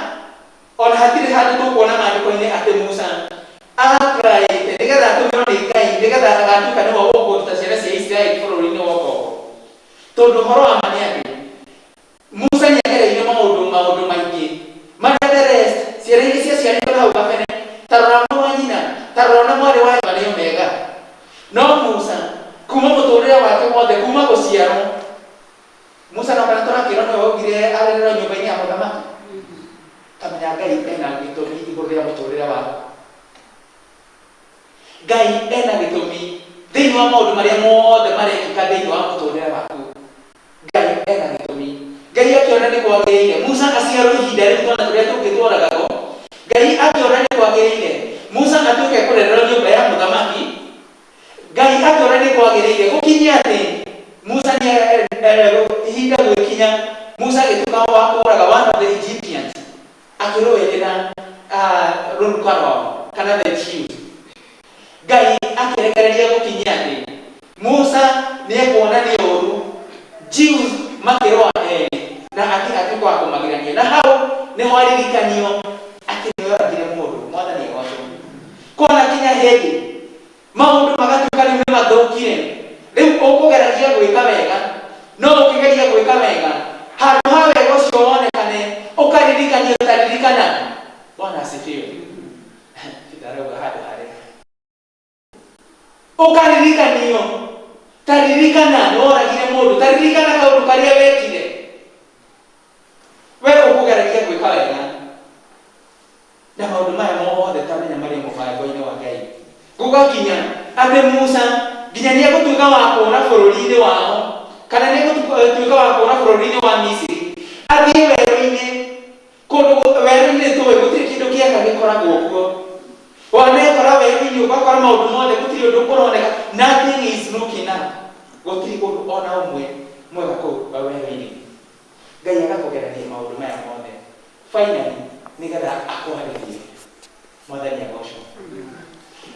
ona hatirĩ handũ tũkuona maandĩko-inĩ atĩ Musa apraĩte nĩgetha atũmĩrwo nĩ Ngai nĩgetha agatuĩka nĩwe ũkũruta ciana cia Isiraeli bũrũri-inĩ wa ũkombo, tondũ ũhoro wa ma nĩ atĩ Musa nĩ agereire maũndũ maingĩ. Mũthamaki kamenya Ngai ena gĩtũmi igũrũ rĩa mũtũrĩre waku. Ngai ena gĩtũmi thĩinĩ wa maũndũ marĩa mothe marekĩka thĩinĩ wa mũtũrĩre waku. Ngai ena gĩtũmi. Ngai akĩona nĩ kwagĩrĩire Musa aciarwo ihinda rĩu twana tũrĩa tũngĩ tworagagwo. Ngai akĩona nĩ kwagĩrĩire Musa atuĩke kũrererwo nyũmba ya mũthamaki. Ngai akĩona nĩ kwagĩrĩire gũkinye atĩ Musa nĩ ihinda gwĩkinya Musa agĩtuĩka wa kũũraga one of the Egyptians, akĩrũĩrĩra rũruka rwao kana the Jews. Ngai akĩrekereria gũkinyia atĩ Musa nĩ ekuona nĩ ũru Jews makĩrũa erĩ na atuĩka wa kũmagirania, na hau nĩho aririkanio atĩ nĩ oragire mũndũ. Mwathani agocwo. Kona kinya hĩndĩ maũndũ magatuĩka rĩu nĩ mathũkire, rĩu ũkũgeragia gwĩka wega, no ũkĩgeria gwĩka wega handũ ha wega ũcio wonekane ũkaririkanio taririkana. Bwana asifiwe. Ndarauga handũ harĩa ũkaririkanio taririkana nĩ woragire mũndũ, taririkana kaũndũ karĩa wekire. We ũkũgeragia gwĩka wega na maũndũ maya mothe tamenya marĩ mũbango-inĩ wa Ngai. Gũgakinya atĩ Musa nginya nĩ egũtuĩka wa kũũra bũrũri-inĩ wao, kana nĩ egũtuĩka wa kũũra bũrũri-inĩ wa Misiri, athiĩ werũ-inĩ. Kũndũ werũ-inĩ tũĩ gũtirĩ kĩndũ kĩega gĩkoragwo kuo. Wanekora werũ-inĩ ũgakora maũndũ mothe gũtirĩ ũndũ ũroneka, nothing is looking up, gũtirĩ ũndũ ona ũmwe mwega kũu werũ-inĩ. Ngai agakũgerania maũndũ maya mothe finally nĩgetha akwarĩrie. Mwathani agocwo.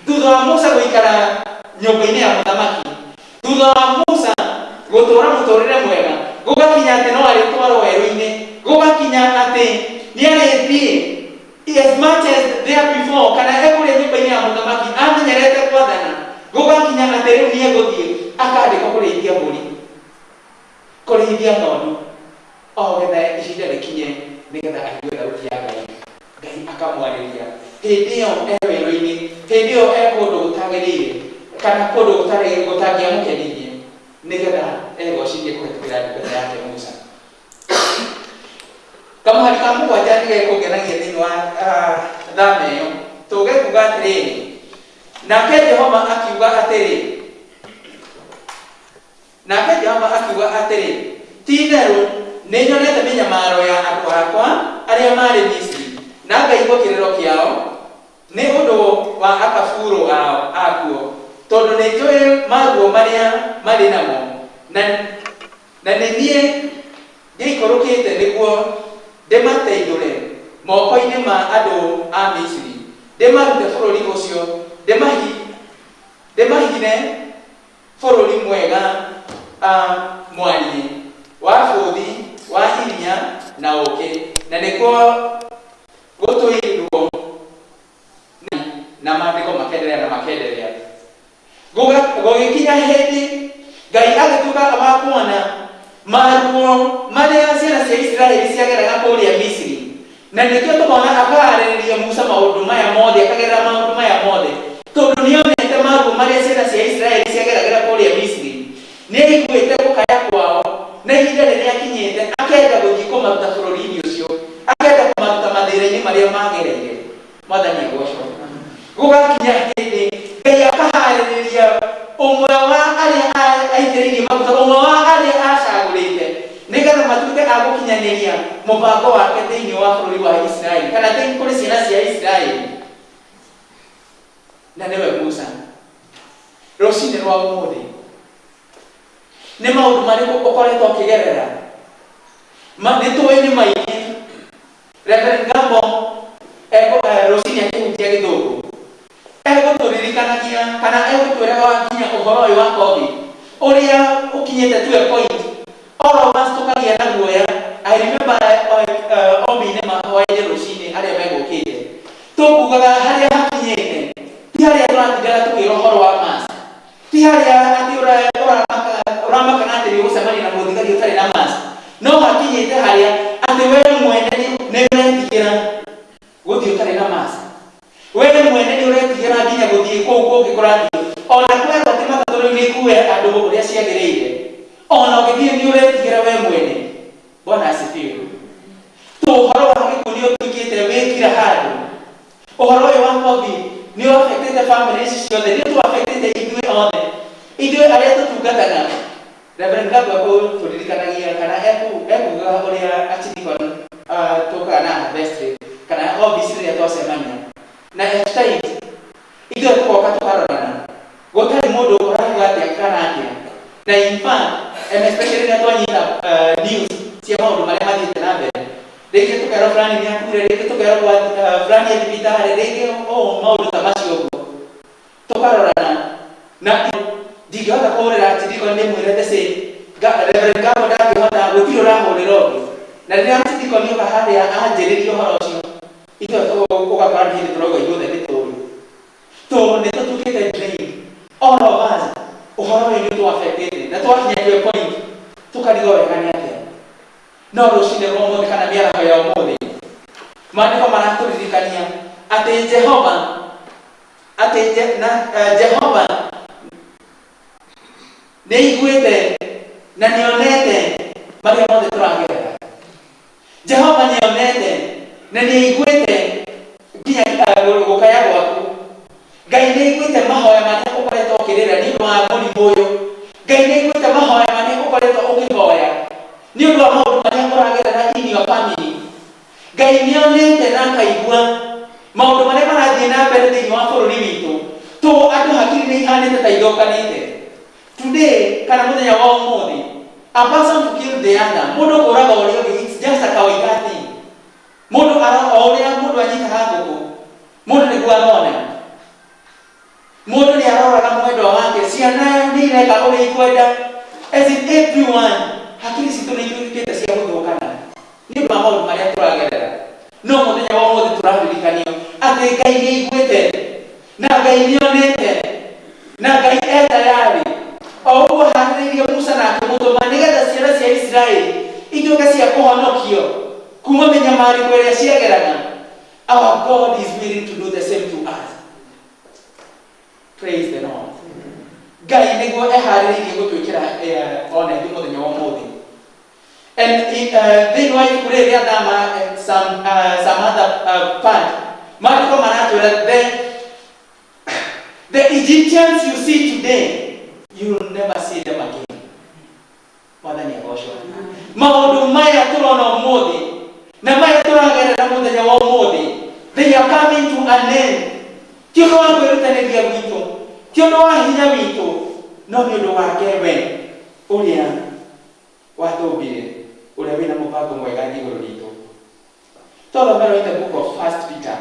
Thutha wa Musa gũikara nyũmba-inĩ ya mũthamaki, thutha wa Musa gũtũra mũtũrĩre mwega, gũgakinya atĩ no arĩtwarwo werũ-inĩ, gũgakinya atĩ nĩ arĩthiĩ as much as there before, kana ekũrĩa nyũmba-inĩ ya mũthamaki amenyerete gwathana, gũgakinya atĩ rĩu nĩ egũthiĩ akandĩkwo kũrĩithia mbũri, kũrĩithia ng'ondu, o getha ihinda rĩkinye nĩgetha aigue thauti ya Ngai. Ngai akamwarĩria hĩndĩ ĩyo e werũ-inĩ, hĩndĩ ĩyo e kũndũ gũtagĩrĩire kana kũndũ gũtarĩ gũtangĩamũkenirie, nĩgetha egocithie kũhetũkĩra ndungata yake Musa. Kamũhari ka mũgwanja nĩ gekũngenagia thĩinĩ wa thama ĩyo. Tũgekuga atĩrĩrĩ, nake Jehova akiuga atĩrĩ, Nake Jehova akiuga atĩrĩ, Ti-itherũ nĩnyonete mĩnyamaro ya andũ akwa arĩa marĩ Misiri, na ngaigua kĩrĩro kĩao nĩ ũndũ wa akabuurũ ao akuo, tondũ nĩnjũĩ maruo marĩa marĩ namo, na na nĩ niĩ ngĩikũrũkĩte nĩguo ndĩmateithũre moko-inĩ ma andũ a Misiri, ndĩmarute bũrũri ũcio, ndĩmahithe bũrũri mwega mwariĩ, wa bũthi wa iria na ũũkĩ, na nĩkuo gũtũirwo na maandĩko makenderea na makenderea. Gũgĩkinya hĩndĩ Ngai agĩtuĩka wa kuona maruo marĩa ciana cia Isiraeli ciageraga kũrĩa Misiri, na nĩkĩo tũkona akaarĩrĩria Musa maũndũ maya mothe, akagerera maũndũ maya mothe, tondũ nĩonete maruo marĩa ciana cia Isiraeli ciageragĩra kũrĩa Misiri. Nĩaiguĩte gũkaya kwao, na ihinda rĩrĩa akinyĩte akenda gũthiĩ kũmaruta bũrũri-inĩ ũcio, akenda kũmaruta mathĩna-inĩ marĩa magereire. Mwathani agocwo. Gũgakinya hĩndĩ Ngai akaharĩrĩria ũmwe wa arĩa aitĩrĩirie maguta, ũmwe wa arĩa acagũrĩte, nĩgetha matuĩke a gũkinyanĩria mũbango wake thĩinĩ wa bũrũri wa Isiraeli, kana thĩinĩ kũrĩ ciana cia Isiraeli, na nĩwe Musa. Rũcinĩ rwa ũmũthĩ nĩ maũndũ marĩkũ ũkoretwo ũkĩgerera? Nĩ tũĩ nĩ maingĩ. Reverend Gambo rũcinĩ akĩhunjia gĩthũngũ egũtũririkanagia kana egũtwĩraga nginya ũhoro ũyũ wa COVID ũrĩa ũkinyĩte to a point all of us tũkagĩa na guoya. I remember ombi-inĩ ma hwaĩ-inĩ rũcinĩ arĩa megũkĩte tũkugaga harĩa hakinyĩte ti harĩa tũratindaga tũkĩra ũhoro wa mask, ti harĩa atĩ ũramaka atĩ nĩ ũgũcemania na mũthigari ũtarĩ na mask, no hakinyĩte harĩa atĩ we mwene nĩ ũretigĩra gũthiĩ ũtarĩ na mask, we mwene nĩ ũretigĩra nginya gũthiĩ kũu kũngĩ kũrathiĩ. Ona kwerwo atĩ matatũ rĩu nĩ ikue andũ ũrĩa ciagĩrĩire, ona ũgĩthiĩ nĩ ũretigĩra we mwene. Bwana asifiwe. Tũngĩrora Ũhoro ũyũ wa COVID nĩ ũafectĩte family ici ciothe, nĩ ũtũafectĩte ithuĩ othe, ithuĩ arĩa tũtungataga. Reverend Gagwa kũtũririkanagia kana ekugaga ũrĩa archdeacon tũkaga na harvest kana office rĩrĩa twacemania na at times ithuĩ tũgoka tũkarorana gũtarĩ mũndũ ũrakuga atĩa kana atĩa. Na in fact, and especially rĩrĩa twanyita news cia maũndũ marĩa mathiĩte na mbere, rĩngĩ tũkerwo fulani nĩ akuire, rĩngĩ tũkerwo gwa fulani e thibitarĩ, rĩngĩ ũũ, maũndũ ta macio ũguo, tũkarorana na ndingĩhota kũhũrĩra archdeacon ndĩmwĩre the same. Reverend Gabo ndangĩhota, gũtirĩ ũrahũrĩra ũngĩ. Na rĩrĩa archdeacon oka harĩa anjĩrĩria ũhoro ũcio, ithuĩ ũgakora nĩ hĩndĩ tũrauga ithuothe nĩ tũĩ to nĩ tũtuĩkĩte drained, all of us. Ũhoro ũyũ nĩ ũtũaffectĩte na twakinya to a point tũkarigwo wega nĩ atĩa. No rũcinĩ rwa ũmũthĩ kana mĩaraho ya ũmũthĩ, maandĩko maratũririkania atĩ Jehova atĩ na Jehova nĩ aiguĩte na nĩ onete marĩa mothe tũragerera. Jehova nĩ onete na nĩ aiguĩte nginya gũkaya gwaku. Ngai nĩ aiguĩte mahoya marĩa ũkoretwo ũkĩrĩra nĩ ũndũ wa mũrimũ ũyũ. Ngai nĩ aiguĩte mahoya marĩa ũkoretwo ũkĩhoya nĩ ũndũ wa maũndũ marĩa ũragerera in your family. Ngai nĩ onete na akaigua maũndũ marĩa marathiĩ na mbere thĩinĩ wa bũrũri witũ. Tũ andũ hakiri nĩ ihanĩte ta ithũkanĩte today kana mũthenya wa ũmũthĩ. A person to kill the other, mũndũ kũraga ũrĩa ũngĩ, it's just a kawaida thing. Mũndũ ara o ũrĩa mũndũ anyitaga ngũkũ, mũndũ nĩguo arona mũndũ nĩ aroraga mwendwa wake. Ciana nĩ ireka ũrĩa ikwenda, as in everyone. Hakiri citũ nĩ ituĩkĩte cia gũthũkana nĩ ũndũ wa maũndũ marĩa tũragerera. No mũthenya wa ũmũthĩ tũraririkanio atĩ Ngai nĩ aiguĩte na Ngai nĩ onete na Ngai e tayari. O ũguo harĩrĩirie Musa na akĩmũtũma nĩgetha ciana cia Isiraeli ituĩke cia kũhonokio kuma mĩnyamarĩko ĩrĩa ciageraga, our God is willing to do the same to us. Praise the Lord. Ngai nĩguo eharĩrĩirie gũtwĩkĩra ona ithuĩ mũthenya wa ũmũthĩ. And thĩinĩ wa ibuku rĩrĩ rĩa Thama, some other part, maandĩko maratwĩra, the Egyptians you see today, you will never see them again." Mwathani agocwo. Maũndũ maya tũrona ũmũthĩ na maya tũragerera mũthenya wa ũmũthĩ, they are coming to an end. Ti ũndũ wa kwĩrutanĩria gwitũ, ti ũndũ wa hinya witũ, no nĩ ũndũ wake we ũrĩa watũmbire, ũrĩa wĩna mũbango mwega igũrũ ritũ. Twathomerwo in the book of First Peter.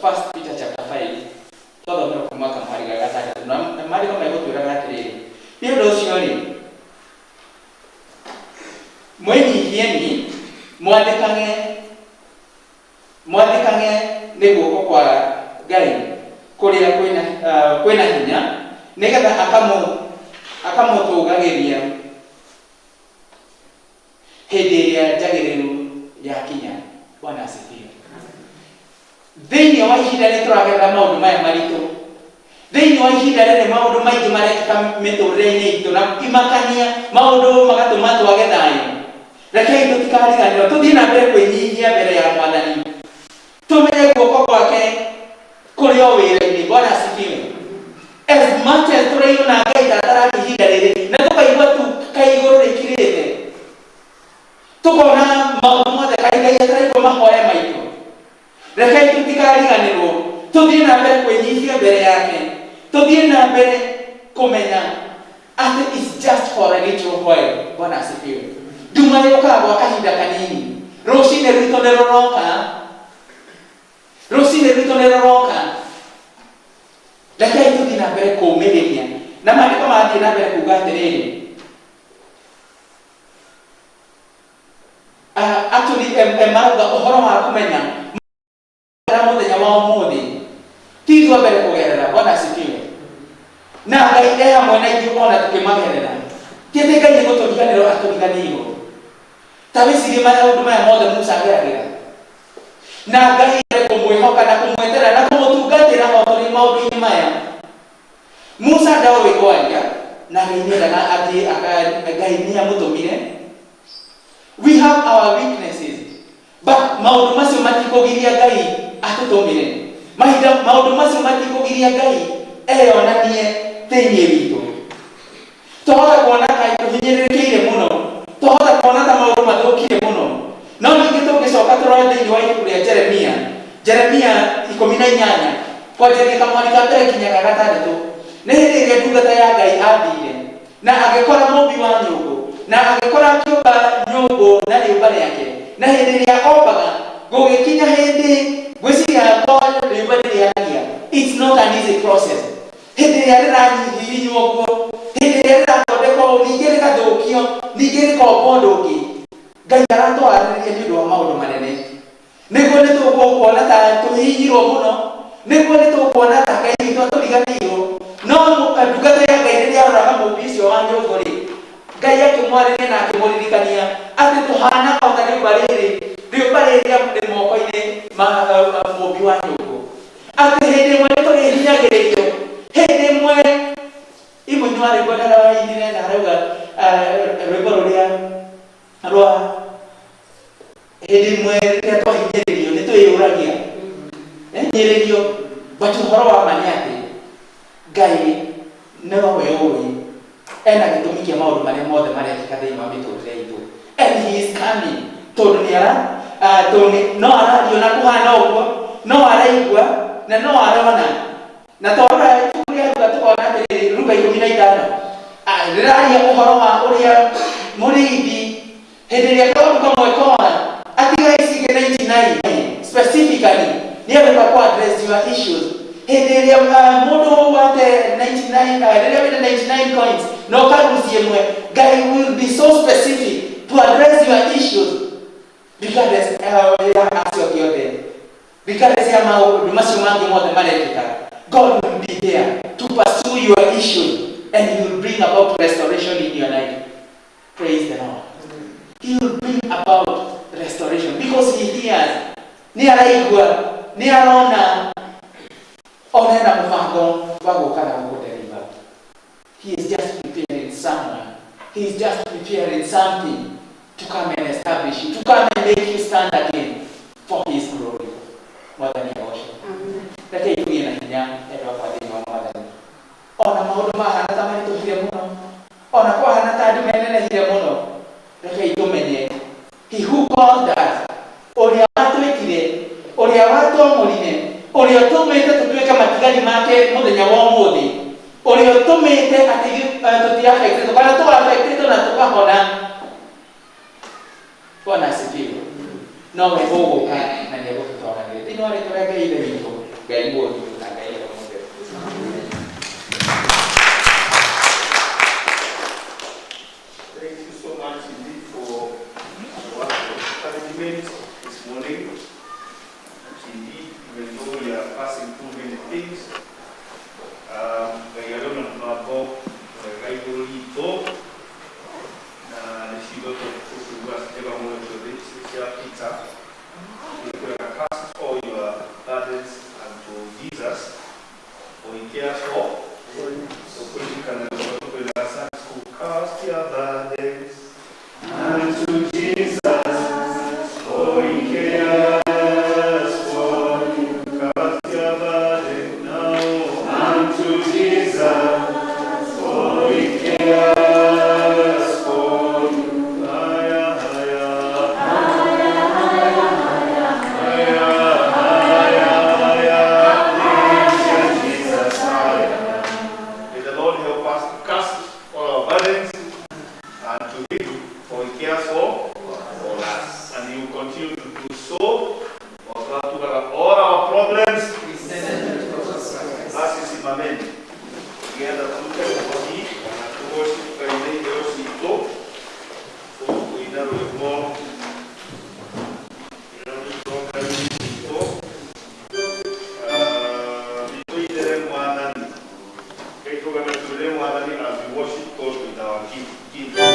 First Peter chapter 5, twathomerwo kuma kamũhari ga gatandatũ, na maandĩko megũtwĩraga atĩrĩrĩ, "Nĩ ũndũ ũcio rĩ, mwĩnyihieni, mwathĩkage nĩ guoko kwa Ngai kũrĩa kwĩna hinya, nĩgetha akamũtũgagĩria hĩndĩ ĩrĩa njagĩrĩru yakinya." Bwana asifiwe. Thĩinĩ wa ihinda rĩrĩ tũragerera maũndũ maya maritũ, thĩinĩ wa ihinda rĩrĩ maũndũ maingĩ marekĩka mĩtũrĩre-inĩ itũ na imakania, maũndũ magatũma twage thayũ, rekei tũtikariganĩrwo, tũthiĩ na mbere kwĩnyihia mbere ya Mwathani, tũmenye guoko gwake kũrĩ o wĩra-inĩ. Bwana asifiwe. As much as tũraigua na Ngai tatarati ihinda rĩrĩ na tũkaigua tu kaĩ igũrũ rĩkirĩte, tũkona maũndũ mothe kaĩ Ngai ataraigua mahoya maitũ, rekei tũtikariganĩrwo, tũthiĩ na mbere kwĩnyihia mbere yake, tũthiĩ na mbere kũmenya atĩ it's just for a little while. Bwana asifiwe. Nduma yũkaga gwa kahinda kanini, rũcinĩ rwitũ nĩ rũroka, rũcinĩ rwitũ nĩ rũroka. Rekei tũthiĩ na mbere kũũmĩrĩria. Na maandĩko marathiĩ na mbere kuga atĩrĩrĩ, actually marauga ũhoro wa kũmenya na mũthenya wa ũmũthĩ ti ithuĩ mbere kũgerera. Bwana asifiwe. Na Ngai e hamwe na ithuĩ ona tũkĩmagerera. Ti atĩ Ngai nĩ gũtũriganĩrwo atũriganĩirwo. Ta wĩcirie maũndũ maya mothe Musa ageragĩra, na Ngai kũmwĩhoka na kũmweterera na kũmũtungatĩra o tũrĩ maũndũ-inĩ maya. Musa ndoĩ kwaria na Ngai nĩendaga athiĩ, Ngai nĩ amũtũmire. We have our weakness. Maũndũ macio matikũgiria Ngai atũtũmĩre mahinda. Maũndũ macio matikũgiria Ngai eyonanie thĩinĩ witũ. Twahota kuona ta tũhinyĩrĩrĩkĩire mũno, twahota kuona ta maũndũ mathũkire mũno, no ningĩ tũngĩcoka tũrore thĩinĩ wa ibuku rĩa Jeremia, Jeremia 18, kwanjĩrĩria kamwari ka mbere nginya ga gatandatũ, nĩ hĩndĩ ĩrĩa ndungata ya Ngai athire na agĩkora mũmbi wa nyũngũ, na agĩkora akĩũmba nyũngũ na rĩũmba rĩake. Na hĩndĩ ĩrĩa ombaga, gũgĩkinya hĩndĩ, ngwĩciria ko rĩũmba nĩrĩaragia, it's not an easy process. Hĩndĩ ĩrĩa rĩranyihihinywo ũguo, hĩndĩ ĩrĩa rĩrathondekwo ũũ, ningĩ rĩgathũkio, ningĩ rĩkombwo ũndũ ũngĩ, Ngai aratwarĩrĩria nĩ ũndũ wa maũndũ manene. Nĩguo nĩ tũkuona ta tũhihinyirwo mũno, nĩguo nĩ tũkuona ta Ngai witũ atũriganĩirwo, no ndungata ya Ngai rĩrĩa aroraga mũmbi ũcio wa nyũngũ rĩ, Ngai akĩmwarĩria na akĩmũririkania atĩ tũhana o ta rĩũmba rĩrĩ, rĩũmba rĩrĩa rĩ moko-inĩ ma mũmbi wa nyũngũ, atĩ hĩndĩ ĩmwe nĩ tũrĩhinyagĩrĩrio, hĩndĩ ĩmwe imwe wa rwĩmbo ndarainire na arauga rwĩmbo rũrĩa rwa hĩndĩ ĩmwe rĩrĩa twahinyĩrĩrio nĩ twĩyũragia hinyĩrĩrio. But ũhoro wa ma nĩ atĩ Ngai nowe ũĩ ena gĩtũmi kĩa maũndũ marĩa mothe marekĩka thĩinĩ wa mĩtũrĩre itũ, and he is coming, tondũ nĩ ara tondũ no arario na kũhana ũguo, no araigua na no arona. Na twarora ibuku rĩa Luka tũkona atĩrĩrĩ, Luka 15 rĩraria ũhoro wa ũrĩa mũrĩithi hĩndĩ ĩrĩa kaũndũ kamwe kora atiga ici ingĩ 99. Specifically nĩ agũka ku address your issues hĩndĩ ĩrĩa mũndũ wate 99, rĩrĩa wĩna 99 coins na ũkaruci ĩmwe. Ngai will be so specific to address your issues regardless ya acio angĩ othe, regardless ya maũndũ macio mangĩ mothe marekĩka. God will be there to pursue your issues and he will bring about restoration in your life. Praise the Lord. He will bring about restoration because he hears, nĩ araigua, nĩ arona, ona ena mũbango wa gũka na gũkũdeliver. He is just preparing someone, he is just preparing something to come and establish you, to come and make you stand again for his glory. Mwathani agocwo. Rekei tũgĩe na hinya, endwa akwa thĩinĩ wa Mwathani. Ona maũndũ mahana ta maritũhire mũno, ona kwahana ta andũ menenehire mũno, rekei tũmenye he who called us, ũrĩa watwĩtire, ũrĩa watwamũrire, ũrĩa ũtũmĩte tũtuĩke matigari make mũthenya wa ũmũthĩ, ũrĩa ũtũmĩte atĩ tũtiaffectĩtwo kana tũaffectĩtwo na tũkahona. Bwana asifiwe. Nowe ũgũka na nĩ egũtũtwaranĩria thĩinĩ wa rĩtwa rĩa Ngai Ithe witũ, Ngai Mũriũ na Ngai Roho Mũtheru. Thank you so much indeed for the word of encouragement this morning. Indeed, even though we are passing through many things, Ngai arĩ na mũbango mwega igũrũ ritũ, na nĩ ciugo tũkũigua njega mũno ciothe cia Peter. Nĩkwega, cast all your burdens unto Jesus, for he cares for. Tũkũririkana rwĩmbo tũkwĩra Sunday school, cast your burdens unto Jesus, for he cares for you. Cast your burden now unto Jesus, for he cares for you. Haya, haya. Haya, haya, haya. Lift Jesus higher. May the Lord help us to cast all our burdens unto him, for he cares for us. And he will continue to do so. All our problems. Basi simameni. Nĩgetha tũrute mũhothi na tũgoce Ngai iheo citũ, tũkũina rwĩmbo rwĩmbo Ngai witũ. Tũinĩre Mwathani. Ngai tũgame tũinĩre Mwathani as we worship God with our gift. Give. Give.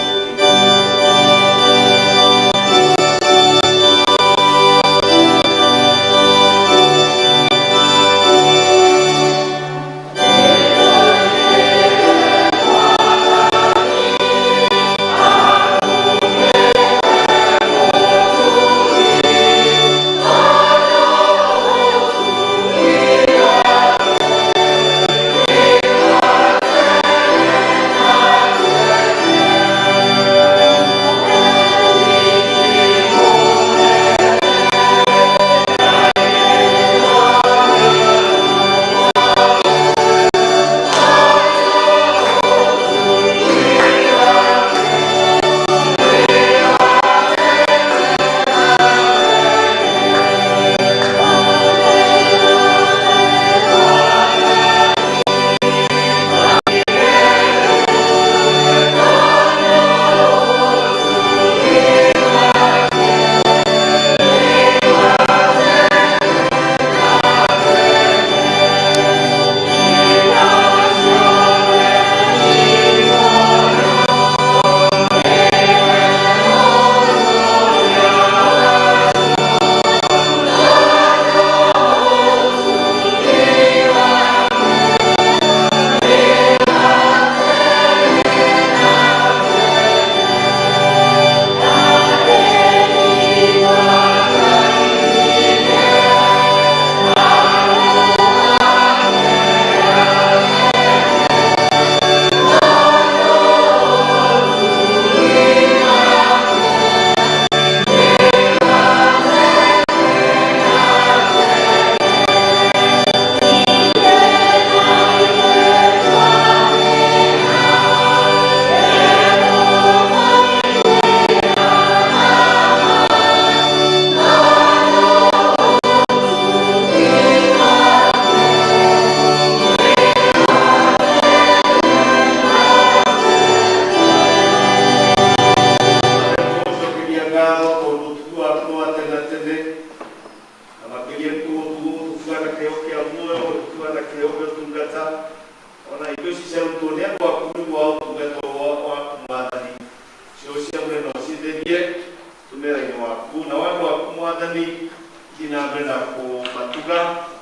Mwathani thiĩ na mbere na kũmatuga,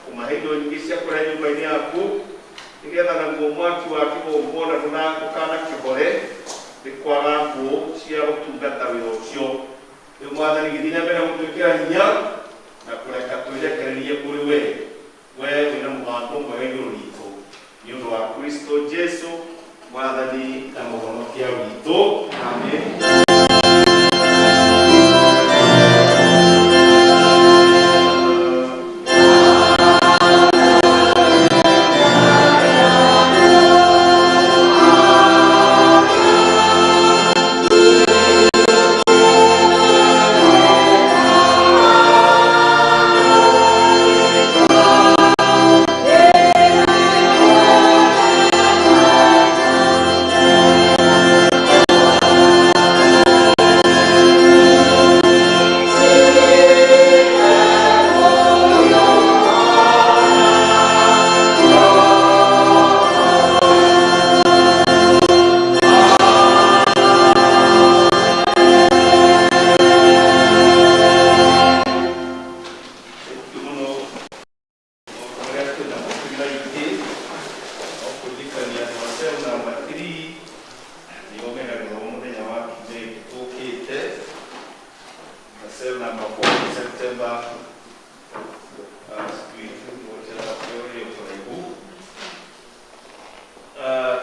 kũmahe indo nyingĩ cia kũrĩa nyũmba-inĩ yaku, nĩgetha naguo mwaki wa kĩgongona ndũkanakĩhore nĩ kwaga ngũ cia gũtungata wĩra ũcio. Rĩu Mwathani gĩthiĩ na mbere na gũtwĩkĩra hinya na kũreka twĩrekererie kũrĩ we, we wĩna mũbango mwega igũrũ ritũ, nĩ ũndũ wa Kristo Jesu Mwathani na Mũhonokia witũ. Amen. Mũno ũrĩa twĩna mũtumia itĩ no kũririkania andũ a cell number 3 nĩo mena gĩthomo mũthenya wa Kiumia gĩkĩ tũkĩte, na cell number 4 nĩ September, sijui ĩyo kũraihu.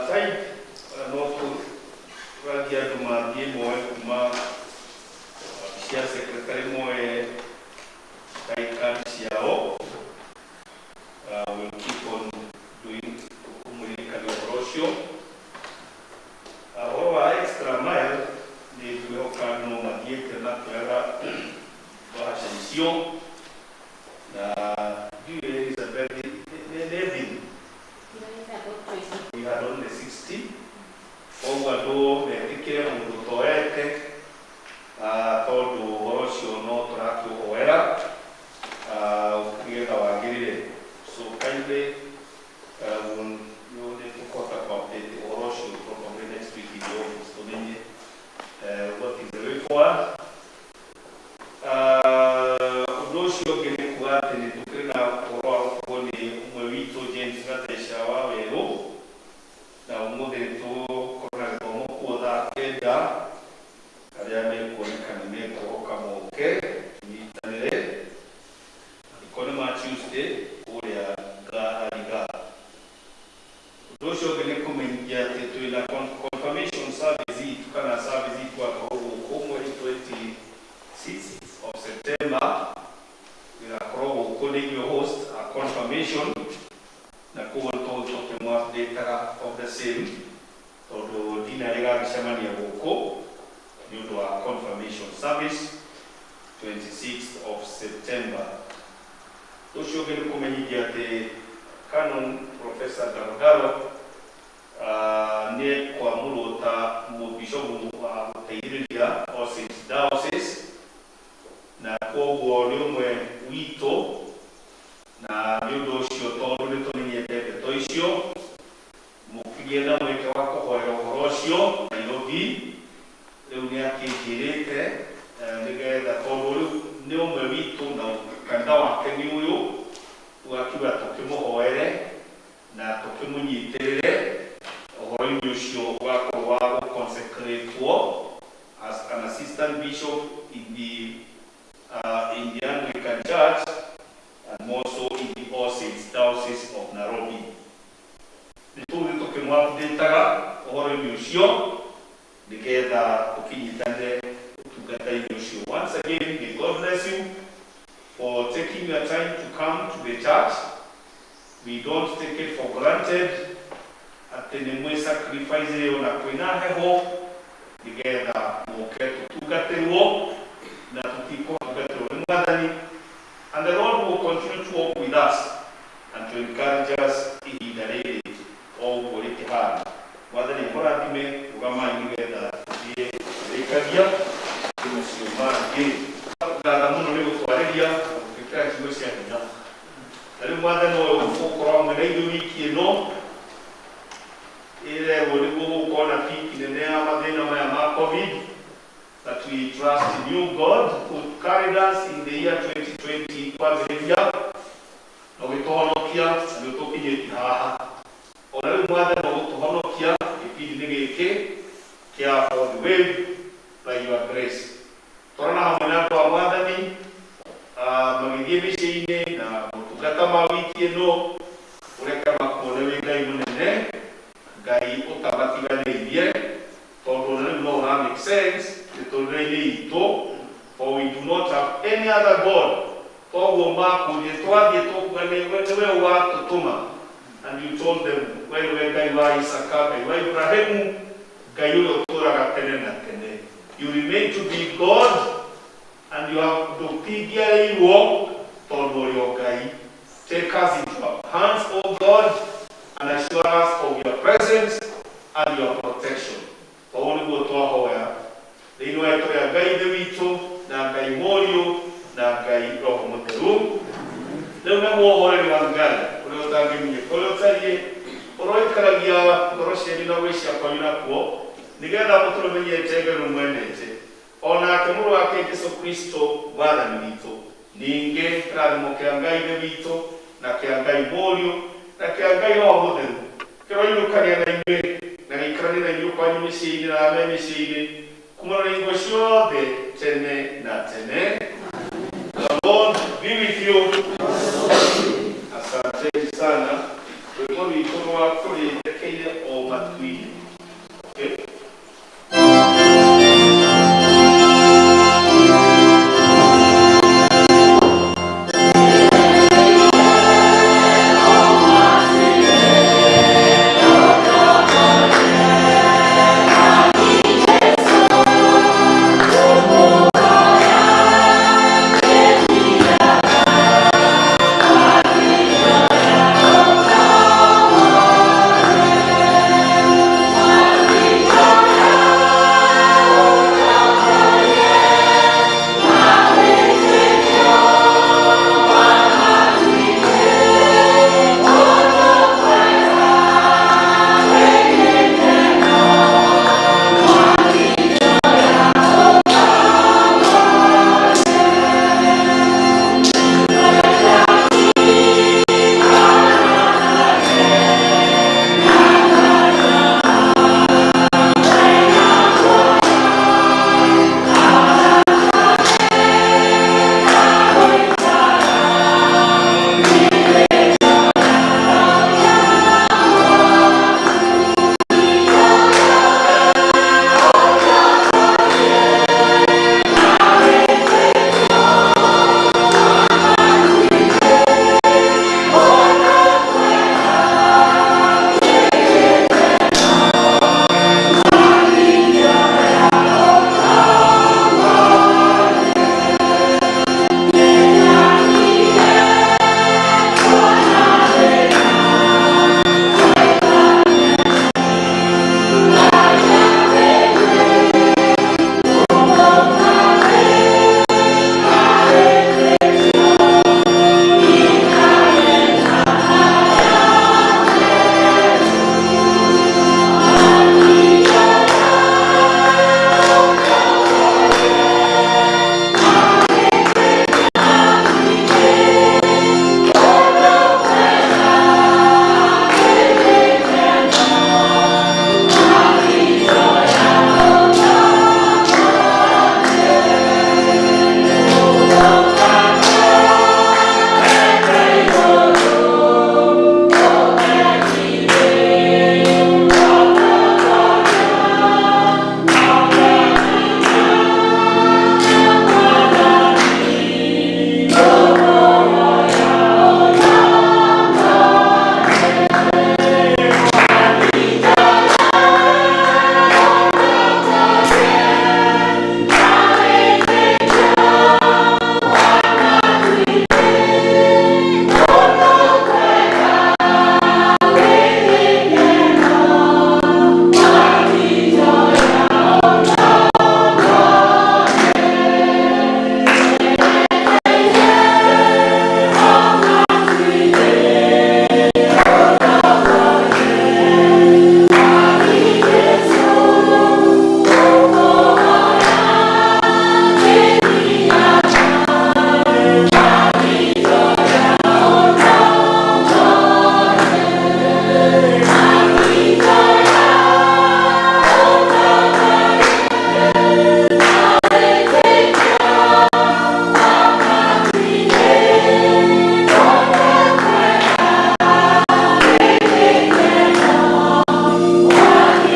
Type no kũragia andũ mathiĩ moe kuma wabici ya secretary, moe tithe card ciao. We'll keep on doing kũmũririkania ũhoro ũcio. Ũhoro wa extra mile nĩ ngwĩhoka no mathiĩte makĩoyaga mbeca icio, na ndiũĩ Elizabeth nĩ thimu. We had only 60, koguo andũ metĩkĩre mũndũ ũtoete, tondũ ũhoro ũcio no tũrakĩũhoera nĩgetha wagĩrĩre. So kindly nĩ tũkũhota ku-update ũhoro ũcio probably next week in the office, tũmenye what is the way forward. Ũndũ ũcio ũngĩ nĩ kuga atĩ nĩ tũkĩrĩ na ũhoro wa gũkorwo nĩ ũmwe witũ James Gatheca wa Werũ, na ũmũthĩ nĩ tũgũkorwo na gĩthomo kuo thaa 9. Arĩa mekuoneka nĩ mekũhoka moke tũnyitanĩre. Mathiko nĩ ma Tuesday kũrĩa Ngariga. Ũndũ ũcio ũngĩ nĩ kũmenyithia atĩ twĩna confirmation service itũ kana service itũ akorwo gũkũ mweri 26 of September, ĩgakorwo gũkũ nĩ ithuĩ host a confirmation, na koguo nĩ tũgũthiĩ tũkĩmũ-update-aga of the same, tondũ ndina rĩgagĩcemania gũkũ nĩ ũndũ wa confirmation service 26th of September. Ũcio ũngĩ nĩ kũmenyithia atĩ Canon Professor Garogaro nĩ kwamũrwo ta mũbishobu wa gũteithĩrĩria All Saints Diocese, na koguo nĩ ũmwe witũ, na nĩ ũndũ ũcio tondũ nĩ tũmenyete ndeto icio, mũkĩgĩe na mweke wa kũhoera ũhoro ũcio Nairobi. Rĩu nĩ akĩnjĩrĩte nĩgetha tondũ rĩu nĩ ũmwe witũ na kanitha wake nĩ ũyũ, ũgakiuga tũkĩmũhoere na tũkĩmũnyitĩrĩre ũhoro-inĩ ũcio ũgakorwo wa gũconsecratwo as an assistant bishop in the Anglican Church and more so in the All Saints Diocese of Nairobi. Nĩ tũgũthiĩ tũkĩmũ-update-aga ũhoro-inĩ ũcio nĩgetha tũkĩnyitanĩre ũtungata-inĩ ũcio. Once again, may God bless you for taking your time to come to the church. We don't take it for granted atĩ nĩ mwĩ sacrifice ona kwĩna heho nĩgetha mũke tũtungatĩrwo, na tũtikũtungatĩrwo nĩ Mwathani, and the Lord will continue to walk with us and to encourage us ihinda rĩrĩ o ũguo rĩkĩhana. Mwathani akũrathime. Rũgamai nĩgetha tũthiĩ rĩkagia macio mangĩ. Ngatha mũno nĩ gũtwarĩria na gũtwĩkĩra ciugo cia hinya, na rĩu Mwathani ũyũ ũgũkorwo hamwe na ithuĩ wiki ĩno ĩrerwo nĩguo gũkorwo na peak nene ya mathĩna maya ma COVID, but we trust in you, God, who carried us in the year 2020 kwambĩrĩria na ũgĩtũhonokia na nĩ ũtũkinyĩtie haha. Ona rĩu Mwathani ũgũtũhonokia gĩbindi-inĩ gĩkĩ kĩa For the Wave by your grace. Twarana hamwe na andũ a Mwathani magĩthiĩ mĩciĩ-inĩ na motungata ma wiki ĩno, ũreke makuone wĩ Ngai mũnene, Ngai ũtamatiganĩirie, tondũ ona rĩu no ũra make sense mĩtũrĩre-inĩ itũ, for we do not have any other God. Toguo makũrie twathiĩ tũkuga nĩwe watũtũma, and you told them we nĩwe Ngai wa Isaka, Ngai wa Ibrahimu, Ngai ũrĩa ũtũũraga tene na tene. You remain to be God and you have ndũtingĩarĩirwo tondũ ũrĩ o Ngai. Take us into your hands, O God, and assure us of your presence and your protection. Toguo nĩguo twahoya thĩinĩ wa rĩtwa rĩa Ngai Ithe witũ na Ngai Mũriũ na Ngai Roho Mũtheru. Rĩu naguo ũhoreri wa Ngai ũrĩa ũtangĩmenyeka ũrĩa ũtariĩ ũroikaragia ngoro cianyu na gwĩcia kwanyu nakuo, nĩgetha mũtũrũmenyete Ngai ũrĩa mwendete, o nake Mũrũ wake Jesũ Kristo Mwathani witũ. Ningĩ kĩrathimo kĩa Ngai Ithe witũ na kĩa Ngai Mũriũ na kĩa Ngai Roho Mũtheru kĩroinũkania na inyuĩ na gĩikaranie na inyuĩ kwanyu mĩciĩ-inĩ na me mĩciĩ-inĩ kuma na hingo ciothe tene na tene.